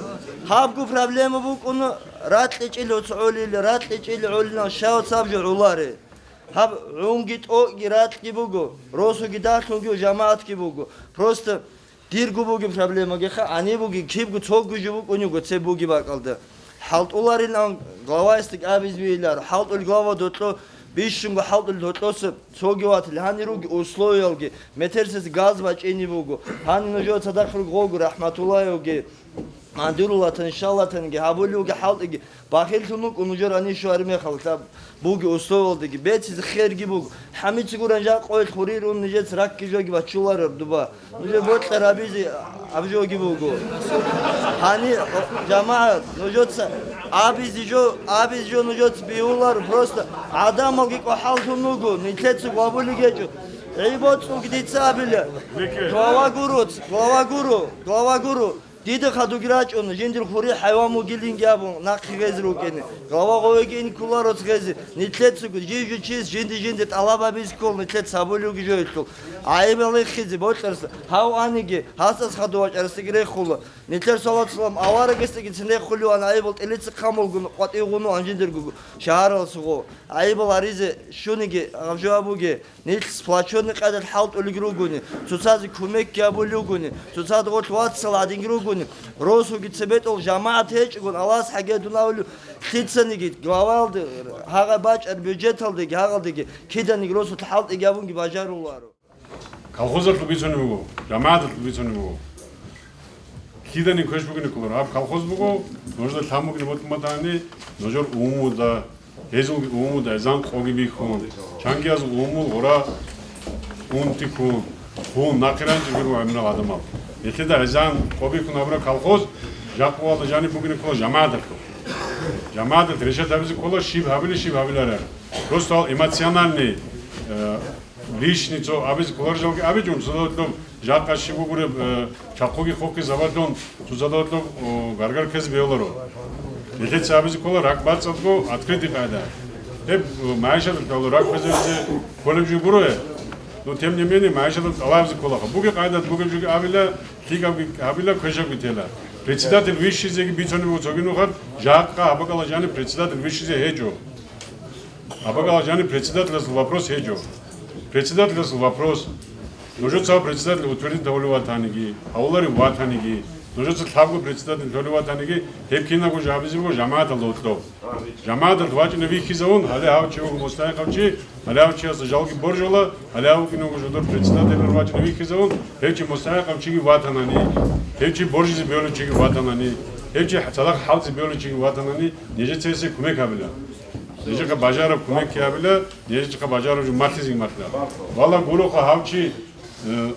Гьабго проблема букӀуна, ракьичӀил оц гӀолил, ракьичӀил гӀолилан щай оцаб жо гӀоларе. Гьаб гӀунги тӀокӀги ракьги буго, росуги дагьлъунги жамагӀатги буго. Просто Дирго бугеб проблемагиха, гьаниб бугеб, кибго цого жо букӀунего цеб бугеб бакӀалда. ХӀалтӀуларилан главаясда абизе бегьиларо. ХӀалтӀул глава дотло бищунго хӀалтӀул дотлоса цоги ватил. Гьанир руги условиялги, метерсес газ бачӀине буго. Гьанир нужеда цадахъ руго гъого рахӀматуллагьевги, Мандирулатан, шалатанги, гьабулевги хӀалтӀиги. Бахиллъун вукӀун нужер гьанир щвараб мехалъ, буги условиялдаги, беццизе херги буго. ХӀамица гуран жакъоялъ хурирун нижеца ракки жоги бачулареб дуба. Нужер бокьарабизе аб жоги буго. Гьани, жамагӀат, нужеца абизе жо, абизе жо нужеца биулар, просто гӀадамалги кӀвахӀаллъун вуго, нилъеца гьабулеб гьечӀо. ГӀи-боцӀулги дица абила. Глава гуро, глава гуро, глава гуро. Дида хадуги рачӀун, жиндир хури хӀайван бугилинги абун, нахъе гъезе рукӀине. Глава гъовеги ин кколаро гъезе, нилъецаго, жив-жив чияс жинди-жинди тӀалаб гьабизе ккол, нилъеца гьабулевги жо гьелъул. ГӀайибал рехизе бокьарасда, гьав аниги, гьасдаса хадув вачӀарасдаги рехула. Нилъер салат-салам аварагасдаги цин рехулеван, гӀайибал тӀилица хъамулгун, къватӀивгъун ван жиндирго шагьаралъугъо. ГӀайибал гьаризе щуниги, гьаб жо абуге, нилъ сплоченный къайдалъ хӀалтӀулел ругони, цоцазе кумекги гьабулел ругони, цоцазда гъорлъ вацал гьадинги ругони, росуги цебетӀул жамагӀат гьечӀогун, Аллагьас хӀаги дун абулев, лъицаниги, главалде, гьагъа бачӀар бюджеталдеги, гьагъалдеги, киданиги росулъ хӀалтӀиги гьабунги бажаруларо. Колхозалъул бицунеб буго, жамагӀаталъул бицунеб буго. Киданиги квеш бугеб кколаро. Гьаб колхоз буго, нужда лъан бугеб бокьун батани, нужер умумуда, гьезулги умумуда гӀезан къоги бихьун, чангиязул умумул гъура унти ккун, хун, нахъе рачӀинчӀеб буго гӀемерал гӀадамал. Нилъеда гӀезан къо бихьун гьабураб колхоз, жакъа гьалда жаниб бугеб ккола жамагӀаталъул. ЖамагӀаталъ решать гьабизе ккола, щиб гьабилеб, щиб гьабилареб. Просто гьал эмоциональный, э, личный цо абизе кколарел жалги абичӀун, цо доб жакъа щиб бугеб, э, чахъуги хъухъи забадлъун, цо доб, о, гаргар ккезе бегьуларо. Нилъеца абизе ккола ракӀ бацӀцӀадго открытый къайда. Гьеб, э, МагӀишаталъ ккола ракӀ ккезаризе кколеб жо гуро гьеб. Но тем не менее МагӀишаталъ тӀалабизе кколаха. Бугеб къайда, бугеб жоги абила, лъикӀабги абила, квешабги тела. Председатель вищизеги бицунеб буго цоги нухалъ, жакъа гьаб бакӀалда жаниб председатель вищизе гьечӀо. Гьаб бакӀалда жаниб председателасул вопрос гьечӀо. Председателасул вопрос. Нужеца председатель утвердить гьавулев ватаниги, гьавуларев ватаниги, нужеца лъабго председатель лъолев ватаниги, гьеб кинабго жо гьабизе буго жамагӀаталда гьоркьоб. ЖамагӀаталъ вачӀине вихьизавун, гьале гьав чи вуго мустахӀикъав чи, гьале гьав чиясда жалги боржула, гьале гьав вукӀине вуго жодор председатель вачӀине вихьизавун, гьев чи мустахӀикъав чиги ватанани, гьев чи боржизе бегьулев чиги ватанани, гьев чи цадахъ хӀалтӀизе бегьулев чиги ватанани, нижеца гьесие кумек гьабила. Нижехъа бажараб кумекги гьабила, нижехъа бажараб жо малъизеги малъила. Валлагь, гуроха гьав чи, э,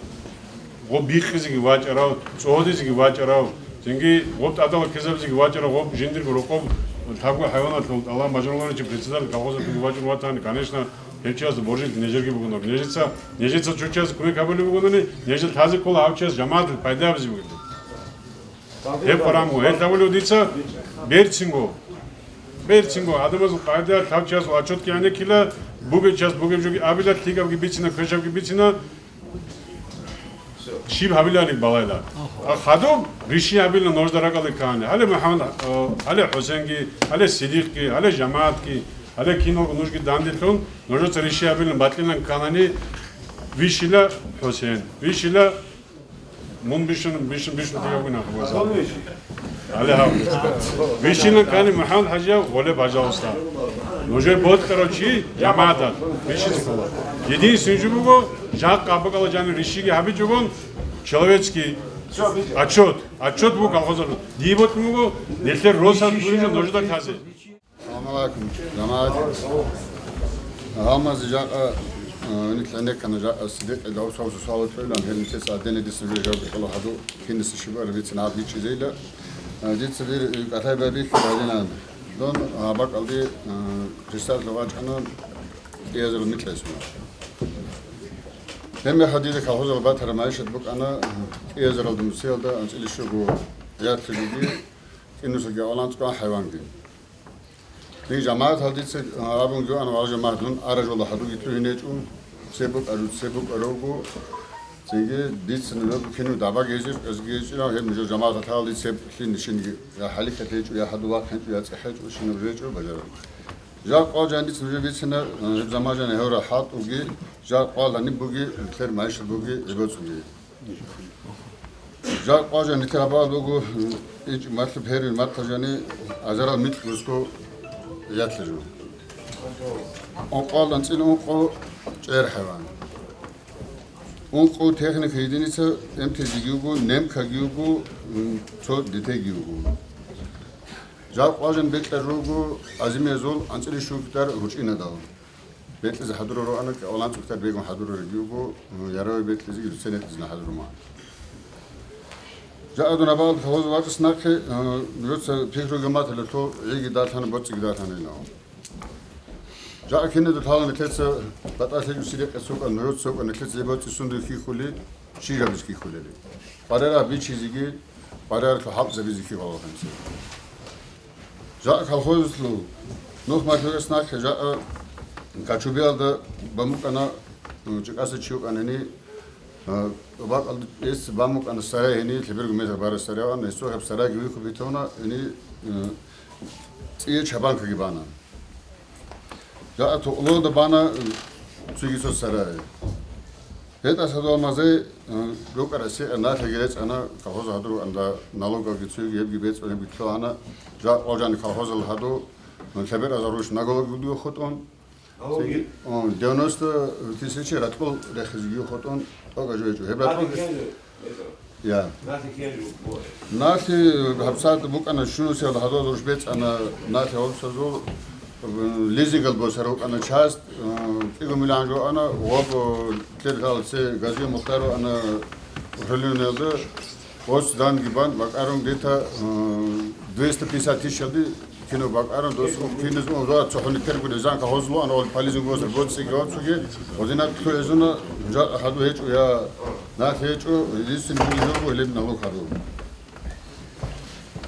гъоб бихъизеги вачӀарав, цӀогьодизеги вачӀарав, цинги гъоб тӀадал ккезабизеги вачӀарав, гъоб жиндирго рокъоб лъабго хӀайваналъул тӀалаб мажгӀурлъаричи председатель колхозалъулги вачӀун ватани, конечно, гьев чиясда боржизе нижерги бугонаро. Нижеца, нижеца цо чиясда кумек гьабулеб бугони, нижер лъазе ккола гьав чияс жамагӀаталъ пайда гьабизе бугеб. Гьеб парамго, гьел гьавулев дица берцинго. Берцинго, гӀадамазул къайда, лъаб чиясул отчетги гӀенеккила, бугеб чияс бугеб жоги абила, лъикӀабги бицина, квешабги бицина, щиб гьабиланик балайла. А хадуб риши гьабила нужда ракӀалде ккани. Гьале МухӀаммад, э, гьале ХӀусенги, гьале Сидикъги, гьале жамагӀатги, гьале киналго нужги данделъун, нужеца риши гьабилан батӀилан кканани, вищила ХӀусен, вищила Мун бищун, бищун, бищун дигавгин ахӀвазал. Гьале гьав. Бищинан ккани МухӀаммад ХӀажияв гъоле, пожалуйста. Нужер бокьарав чи жамагӀаталъ бищизе ккола. Единственный жо буго, жакъа абакӀала жанир ришиги гьабичӀогон, человеческий отчет. Отчет буго колхозалъул. Дие бокьун буго, нилъер росас бугеб жо нужеда лъазе. Салам алейкум, жамагӀат. Гьалмагъ жакъа, э, нилъ гӀенеккана жакъа Сидикъида усал-усал ватӀилан, гьел нилъеца гӀадин дица жо жаваб кьола гьаду, кинниса щиб ара бицин гьаб бичӀчӀизейила. Э, дица дир, э, кӀалъай байбихьи гьадинан. Дун, а, бакӀалди, э, представлъа вачӀана кӀиязул микьайсуна. Гьебмехалъ дида колхозал батара майишат букӀана, э, кӀиязаралда мусиялда анцӀила щуго ятлъи буги, кӀинусаги гӀоланцӀго хӀайванги. Гьеб жамагӀатал дица абунги ана, валжа магьдун аражула хӀадуги лъугьинечӀо, цеб букӀару-, цеб букӀаравго, цинги дица нужер кину дабаг гьезир, азги гьезира, гьеб нужер жамагӀаталъ дица гьеб лъин шинги я хӀалихьа лъечӀо, я хӀаду вахъинчӀо, я цӀехӀечӀо, шинаб речӀо бажараб. Жакъа жан дица нужер бицина, гьеб замажан гьевра хӀалтӀуги, жакъа ланиб буги, нилъер майишат буги, гӀибоцӀуги. Жакъа жан нилъер абал буго, ичӀ малъи перви мартажани азарал микь русго ятлъи жо. Ункъоялда анцӀила ункъо чӀер хӀайван. Ункъо техника единица МТЗ-ги йиго, немкаги йиго, м, цо ДТ-ги йиго. Жакъа жан бекьа руго азимиязул анцӀила щуго гектар гьурчӀинадал. Бекьизе хӀадурал руана, кӀаланцӀухъ гектар бегун хӀадурал руго, яраве бекьизе, ирцен бекьизна хӀадурума. Жакъа дун абал колхоз вачӀас нахъе, э, нужеца пихруги матала, то гӀиги далъана, боцӀиги далъана ина. Жакъа кинеду лъала нилъеца батӀалъи гӀуси рекъе цукъа, нужеца цукъа нилъеца боцӀи сунду хихули, щиб жабиз хихулели. КъваригӀараб бичизеги, къваригӀаралъул хӀалтӀизабизе хихула гьанже. Жакъа колхозалъул нух малъугас нахъе жакъа Качубиялда бамукъана, ЧӀикӀаса чи вукӀанани, А, бакӀалда гьес бан букӀана сарай гьениб, лъеберго метр бараб сарай ана, гьесул гьеб сарайги вихьун бетуна, гьениб, э, цӀия чабанкаги бана. Жакъа тукълода бана, э, цоги цо сарай. ГьетӀас гьадур мазе, э, рукӀа Россия налъиги рецӀана, колхоз гьадур анда налогаги цоги гьебги бецӀун гьебги лъугьана, жакъа къо жаниб колхозал гьадур, э, лъебераб гьезул руччаб налогаги хутӀун, Алоги. О, девяносто тысячи ракьул рехизеги хутӀун, тӀокӀаб жо гьечӀо. Гьеб ракьул... Нахи кенжу, это, Я. Нахи кенжу, бо. Нахи гьабсагӀат букӀана щунусиялда гьадур руччаб бецӀана, нахи гьабсагӀазул, э, лизингал босараб букӀана часть, э, кӀиго миллион жо ана, гъоб, э, ккелалъе газияб мухтар ана управлениялда, ос данги бан бакӀарун где-то, э, двести пятьдесят тысячалде Кино бакӀарун, дос киноз ун, ва цохӀони тергу резан колхозлъун ана, ол полезен гозар боцӀиги вацуги, гъозинат лъугӀизуна, жа-, гьадур гьечӀо, я нахи гьечӀо, единственный жо буго гьелеб налог гьадур.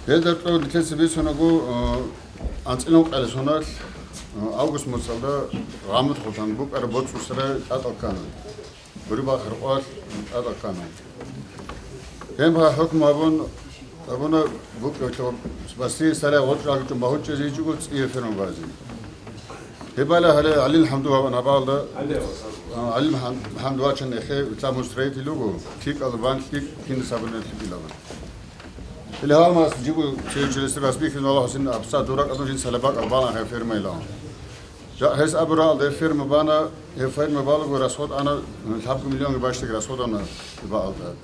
Гьелда кьо нилъеца бицунаго, э, анцӀила ункъабилеб соналъ, э, август моцӀалда Гъамут хутӀан букӀараб боцӀул сарай тӀатӀал ккана. Гуреб бахъ гьаркьвалъ тӀатӀа ккана. Гьеб гьа хӀукму гьабун, гьабуна букӀ-, спасти сарай гъоркье рагъичӀун багьучӀезе гьечӀого цӀия ферма базе. Гьеб бала гьале ГӀалил ХӀамду гьабун гьабалда, а, ГӀалил ХӀам-, ХӀамду вачан эхе исламул строитель вуго, лъикӀал ван лъикӀ кинас гьабунел лъикӀилан. Или гьалмагъас жибу цеве челесир расбихьизун Аллагьасин абса дуракӀадун жин салабакъ арбалан гьеб фермайилан. Жа-, гьес абуралда, гьеб ферма бана, гьеб ферма балуго расход ана, лъабго миллионги бащдеги расход ана гьеб бакӀалда.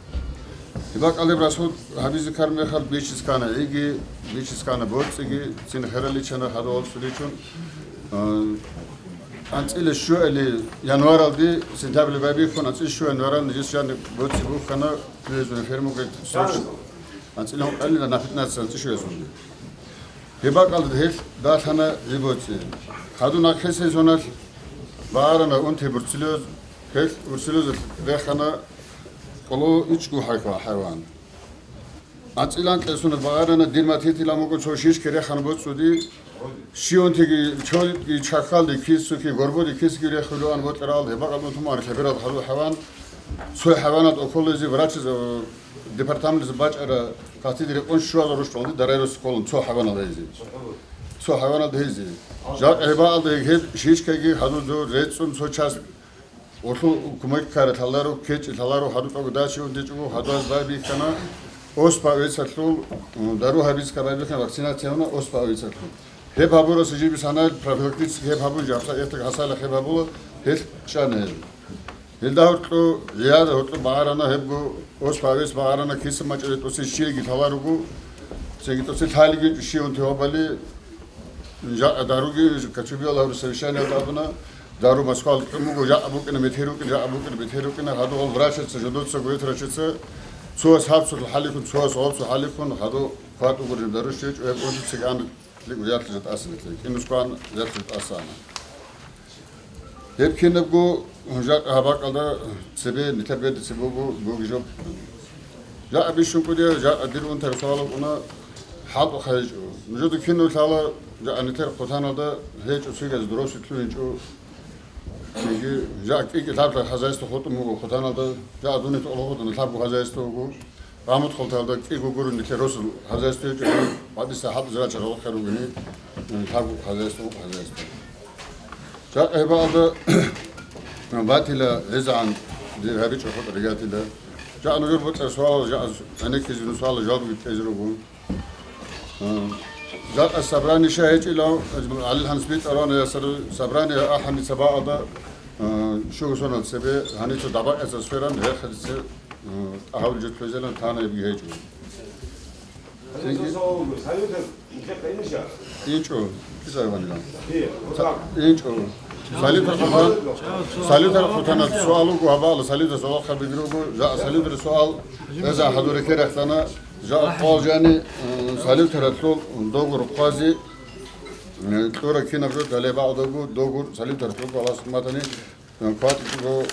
Гьеб бакӀалда гьеб расход гьабизе ккараб мехалъ бичиз ккана гӀиги, бичиз ккана боцӀиги, цин хераличана хадув цоличун. А, анцӀила щуали январалде, сентябрьалде байбихьун, анцӀила щуа январалде жис жаниб боцӀи бухьана, фермуги срочно. АнцӀила гьукъанила на пятнадцать анцӀила щуязунги. Гьеб бакӀалда гьелъ далъана гьеб боцӀи. Хадур нахъе сезоналъ багъарана унти бруцеллез, гьелъ бруцеллезалъ рехана къоло ичӀго хӀайха-, хӀайван. АнцӀила анкьа сезоналъ багъарана дирматитилан буго цо шишки рехана боцӀуди, щивунтиги, чойги, чахьалди, кисуки, горбоди, кисги рехулеан бокьарал, гьеб бакӀалда унтумар лъеберал хадур хӀайван, цо хӀайваналда уколлъизе врачиз, э, департаменталъ бачӀараб катетер рекъон щуазар рушкъалде дарай рос кколун цо хӀайваналда гьезие. Цо хӀайваналда гьезие. Жакъа гьеб бакӀалда гьеб шишкаги хадур рецӀцӀун цо час гъолъул кумек ккараб лъаларо, ккечӀеб лъаларо, хадур тӀокӀ дачи ундечӀого, хадур гьаз байбихьана, оспа вецалъул, м, дару гьабицка байбихьана, вакцинация гьабуна оспа вецалъул. Гьеб гьабурас жиб санал профилактически гьеб гьабун, жаб са эртак гьасала гьеб гьабула, гьелъ чӀана гьел. Гьелда гьоркьо, гӀияда гьоркьо багъарана, гьебго ос павес багъарана, киса мачӀалде тӀоцел щиги лъаларого, цинги тӀоцел лъалигичӀо щиван тевабали, жакъа даруги, Кочубиялда гьабураб совещаниялда абуна, дару Москвалда кьун буго, жакъа букӀина, метер рукӀина, жакъа букӀина, метер рукӀина, гьадугъал врачаца, жодоцаго ветрачаца, цояс гьабцухъ хӀалихьун, цояс гъабцухъ хӀалихьун, гьадур хъватӀугурин дару щвечӀо, гьеб унтуцеги ан лъикӀ уялъе жо тӀаса нилъее, кӀинусго ан уялъе жо тӀаса ана. Гьеб кинабго жакъа гьаб бакӀалда цебе, нилъер беде цебе буго, буги жо. Жакъа бищун кӀудия, жакъа дир унтараб суал букӀуна, хӀалтӀухъа гьечӀо. Нужеда кинав лъала, жакъа нилъер хъутаналда гьечӀо цигаз дуросулъ лъугьинчӀо. Цинги жакъа кӀи-кӀи лъаб-лъаб хозяйство хутӀун буго хъутаналда, жакъа дунихъ тӀоло хутӀун лъабго хозяйство буго. Гъамут хъулталда кӀиго гурони нилъер росул хозяйство гьечӀо, гьадиса хӀалтӀизе рачӀарал хъер ругони, лъабго хозяйство, хозяйство. Жакъа гьеб бакӀалда батила гӀезегӀан дир гьабичӀо хутӀа ригатила. Жакъа нужер бокьараб суалал, жакъа гӀенеккизе нужер суалал жавабги кьезе руго. Жакъа собрание щай гьечӀила, ГӀалил ХӀамдуца битӀараб ванаясар собрание ахӀаница бакӀалда, щуго сонал цебе гьаница дабакъица сферан гьехъица, тӀагьавли жо кквезелан тана гьебги гьечӀо. ИнчӀо. ИнчӀо. Салютар хъутан-, салютар хъутанал суал вуго гьабала, салютар суал хъабигруго, жа салютар суал, гӀеза хӀадур рекерахъана, жа къвал жани, м, салютаралъул догур хъвази, м, кьура кинаб жо, далебал догу, догур салютар хъуб Аллагьас хӀурматани, м, кватӀго,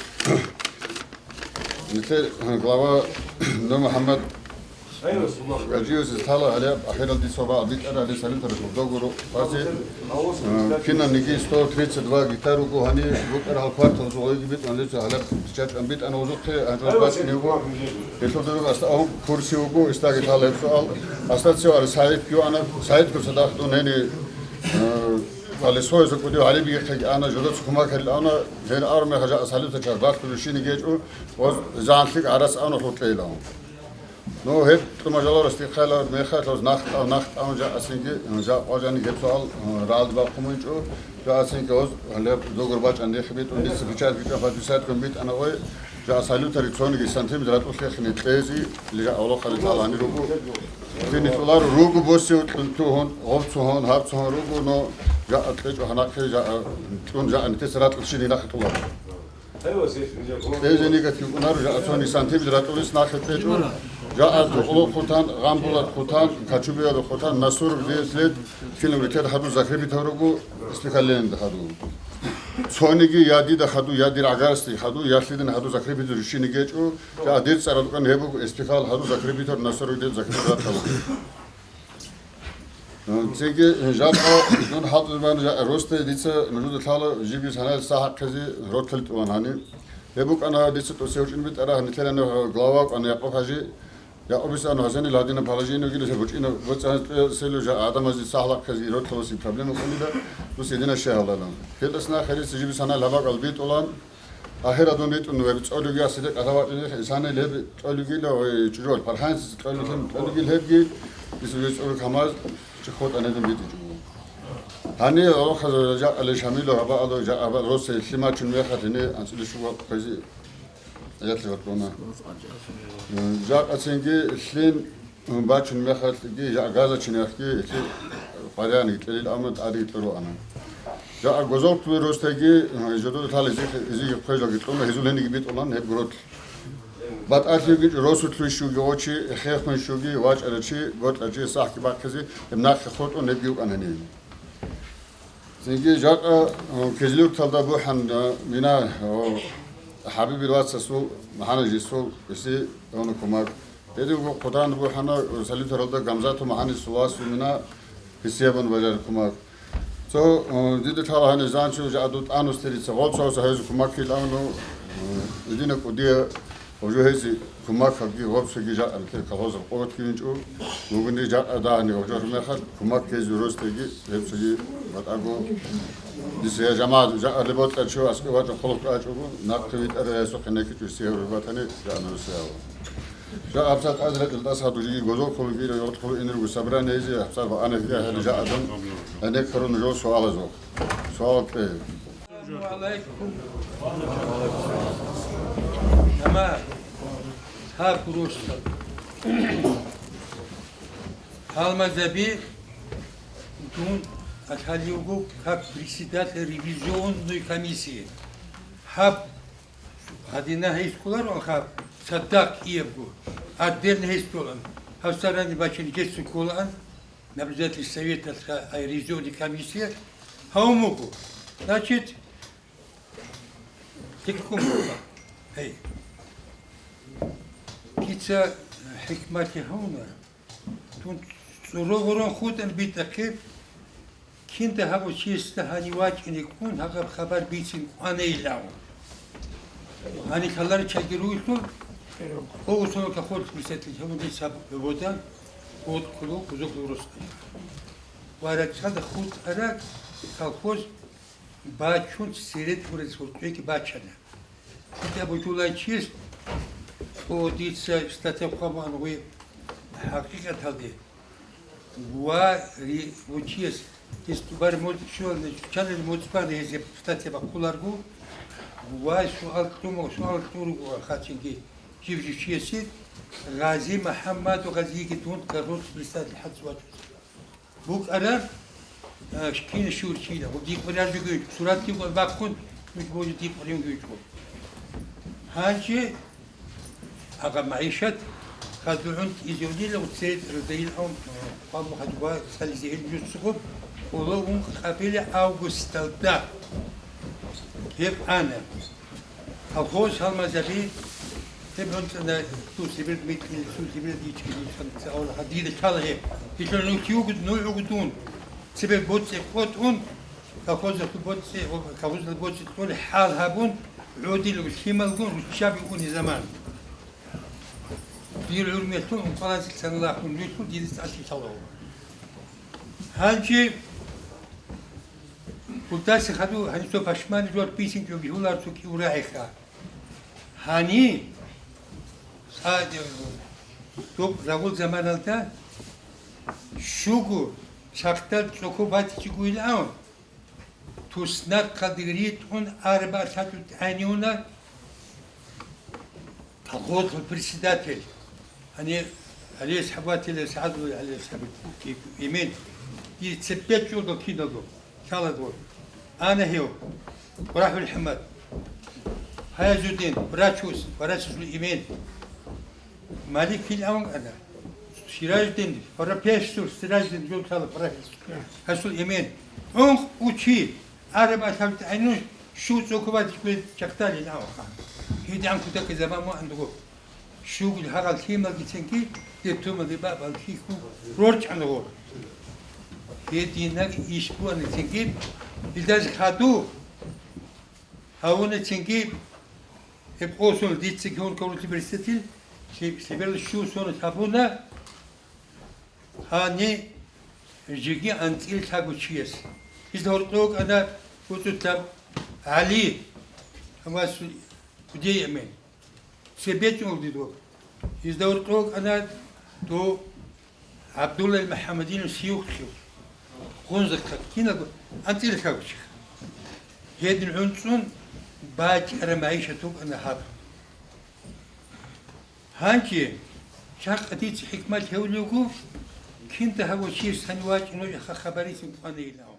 нилъер глава Нур МухӀаммад Гьажиевас лъала гьале ахирал дица ва битӀара гьале салютаралъул договор базе, э, кинабниги сто тридцать два гектар руго, гьаниб букӀараб гьал кварталазул гъойги битӀун гьале печатьан битӀана гьезухъе, гьанже бачӀине вуго. Гьелъул дурго аста-, курсе вуго, истаги лъала гьеб суал. Аста цевар СагӀид вугоана, СагӀидго цадахъ дун гьениб, э, гьале соязда кӀудияв гьалиб бигехъеги ана, жодоца кумек гьарилаана, гьениб армия хажа салютачар балъулеб щинаб гьечӀо, ва занлъи гӀарац ана хутӀейилан. Ну, гьеб тӀумажаларас дихъайла мехалъ гьоз нахъ тӀав, нахъ тӀавун жаасинги, жа къважани гьеб суал, э, рагӀалде бахъун бучӀо, жаасинги гьоз гьалеб договор бачӀан дихъ битӀун, дица печать битӀун, подписать ккун битӀана ой, жа салютари цониги сантиметр ратӀулъ рехине кьезе, или жа гӀолохъари лъалани руго. Тини тӀуларо руго босиев кьун тугьун, гъоб цугьун, гьаб цугьун руго, но жа кьечӀо гьанахъе, жа, э, кьун жа нитес ратӀулъ щиги нахъе тӀуларо. Эзе негатив кӀунаро, жа ацони сантиметр ратӀулес нахъе кьечӀо, жа Тукъло хутан, Гъамбулат хутан, Качубиялда хутан, Насуров дезлет, кинаб ритер хаду закрепитав руго, спекаленида хаду. Цониги я дида хаду, я дир гӀагарасде хаду, я лъидин хаду закрепитав рушини гьечӀо, жа дир цӀарал кӀан гьеб буго, спекал хаду закрепитав Насуров дез закрепитав хаду. Цинги жакъа дун хӀалтӀизабан жа-, росте дица нужеда лъала жибги санал сахӀахъизе ротел тӀулан гьани. Гьеб букӀана дица тӀосе гьучӀин битӀара гьанилъерани глава вукӀана Якъуб-хӀажи. Якъубис ана гьазени ладина положение гилис гьеб гьучӀина боцӀанас тӀояселу жа адамазе сахӀлахъизе роталасе проблема кӀунила, дус гьедина щай гьавлалан. Гьелдасна хирица жибги санал гьаб бакӀал битӀулан. Ахирадун ритӀун ва цӀолюги асиде къалаватӀине инсани леб цӀолюгила ва чӀужугӀал пархӀанси цӀолюгил, цӀолюгил гьебги, исуги цӀолюг гьамаз чи хутӀа недун битӀичӀо. Гьанив гӀолохъаза жакъали Шамилу гьабаалу жакъаба росе лъимачун мехалъ гьине анцӀила щуба хъвези аятли гьоркьона. Жакъацинги лъим бачун мехалъги жа газачинахъги гьелъи къваригӀаниги кьелил, амма тӀадеги кьуруана. Жа гозолтуе ростеги, жодода лъала изихъе-, изиги хъвежалги кьуна, гьезул гьениги битӀулан гьеб гуролъ. БатӀалъиги росулъуй щуги гъочи, хехун щуги вачӀарачи, бокьачи сахӀги бахъизе, гьеб нахъе хутӀун гьебги вукӀана гьениб. Цинги жакъа, о, Кизлюрталда бухӀан, о, мина, о, ХӀабибил вацасул, МухӀаммаджисул, иси, ону кумак. Гьединго хъудан бухӀана, о, Салитаралда Гамзату МухӀаммаджисул васул мина, хисиябун бажар кумак. Цо, о, дида лъала гьанир занчу жа аду тӀанус терица, гъол цоса гьезу кумак килавну, о, идина кӀудия, гъожо гьези кумак хаги гъобсаги жакъа рикӀел колхозал къуват килинчӀо, мугуни жакъа дагьани гъожо мехалъ кумак гьезу ростеги, гьебсаги батӀаго. Дисе я жамагӀат жакъа лебокьа чо аскӀов вачӀо холо кӀачӀого, нахъе витӀара гьесухъе некичӀо сияври батани, жакъа русиява. Жа абсат азра кьилдас гьадужиги гозол хъулгира йорт хъулу инирго собрание изе, абсат ва анахига хӀели жа адам, гьенеккарун жо суалазо. Суал кье. Алейкум. Ама, гьаб просто. Гьалмазаби дун ахалиуго как председатель ревизионной комиссии. Гьаб гьадина гьейс кколаро гьаб, цадахъ иябго, отдельно гьейс кколаан. Гьаб сарани бачине гьесу кколаан, наблюдатель совета, ай ревизионный комиссия, гьав муго. Значит, тиккун буго. Гьей. Дица хӀикмати гьавуна, дун цӀурогъурун хутӀан битӀахъе, кинда гьаб чиясда гьанив вачӀине ккун гьагъаб хабар бицин кӀванейилан. Гьанив лъаларел чагӀи ругелъул, гъо усуна кахъулъ бисетлъи гьавун дица вода, гъо кколо кузук росте. Ва рачӀалда хутӀараб колхоз бачун, цере тӀурел гьоркьоги бачана. КитӀа бучулай чияс, о, дица статья хъваман гъуи хӀакъикъаталде. Ва ри-, вучияс, гьес тӀубар муцӀ-, чуялда чучалел муцӀ бан гьез гьеб статья бахъуларго, ва суал кьума-, суал кьуруго хъачинги жив-жив чиясе, Гъази МухӀаммаду Гъазиги дун коррупция лисалъ хӀацӀ вачӀуна. БукӀараб, а, кин щурчила, гьудикъураб жугьуч, суратги бахъун, муж божи дикъурин гьучӀо. Гьанже агъа МагӀишат хадугӀун изевлила уцерид разаил ам, а, къван мухадуба цализе ил жуццугъуб, уловун къабила августалда. Гьеб ана. Колхоз гьалмазаби Гьеб гьанцӀана ту Сибирь микьилисул, Сибирь дичкилисул, дида лъала гьеб. Гьелъул нух вугу, нугӀугу дун. Цебе боцӀи къотӀун, колхозалъул боцӀи, колхозалъул боцӀи кьолеб хӀал гьабун, гӀодил лъималгун руччаби уни заман. Дир гӀурмелъун ункъалазил саналахун вилъун дида цӀалъи лъала. Гьанже Гьелдаса хадув гьанисул пашманлъи жо бицинчӀо бихьуларцухъ урагӀиха. Гьани, цӀа-, доб рагъул заманалда щуго чахъдал цӀоко батичӀогойилан, туснахъалде ритӀун арбагьлъа тӀутӀ гӀайнуна, колхозалъул председатель, гьанир гьале асхӀабатила СагӀадул гьале асхӀаб, Эмен, дир цебе чӀолдал киналго, лъаладго. Ана гьев, БурахӀ МухӀаммад, Гьаязудин, врач вуго, врачасул Эмен, Малик вилан вукӀана, Сираждин, профессор Сираждин, жо лъала профессор, гьасул Эмен, ункъ учи, араб алъаб гӀайну, щуго цӀоко батичӀогойилан чахъдал гьел авха. ГьедигӀан кутакаб заман мугӀан буго. Щуго гьарал лъималгицинги, дир тумаги бабал хихьун рорчӀана гъор. Гьединаб иш бугьаницинги, илдаз хадув гьавуницинги, гьеб къосун дица кигьун каврулъи берсетил, лъи-, лъебералда щуго соналъ гьабуна, Гьаниб жеги анцӀила лъаго чияс. Гьезда гьоркьов вукӀана ГуцӀутаб ГӀали, гьавасул кудей Эмен. Цебе чӀун дидго. Гьезда гьоркьов вукӀана дов ГӀабдулла МухӀаммадинов Сиюхлъив. Гъунзахъа киналго анцӀила лъаго чи. Гьедин гӀуцӀун бачӀараб магӀишат букӀана гьаб. Гьанже, жакъа дица хӀикмат гьавулев вуго, кинда гьав вачияс гьанив вачӀун нужеха хабарицин кӀванейилан.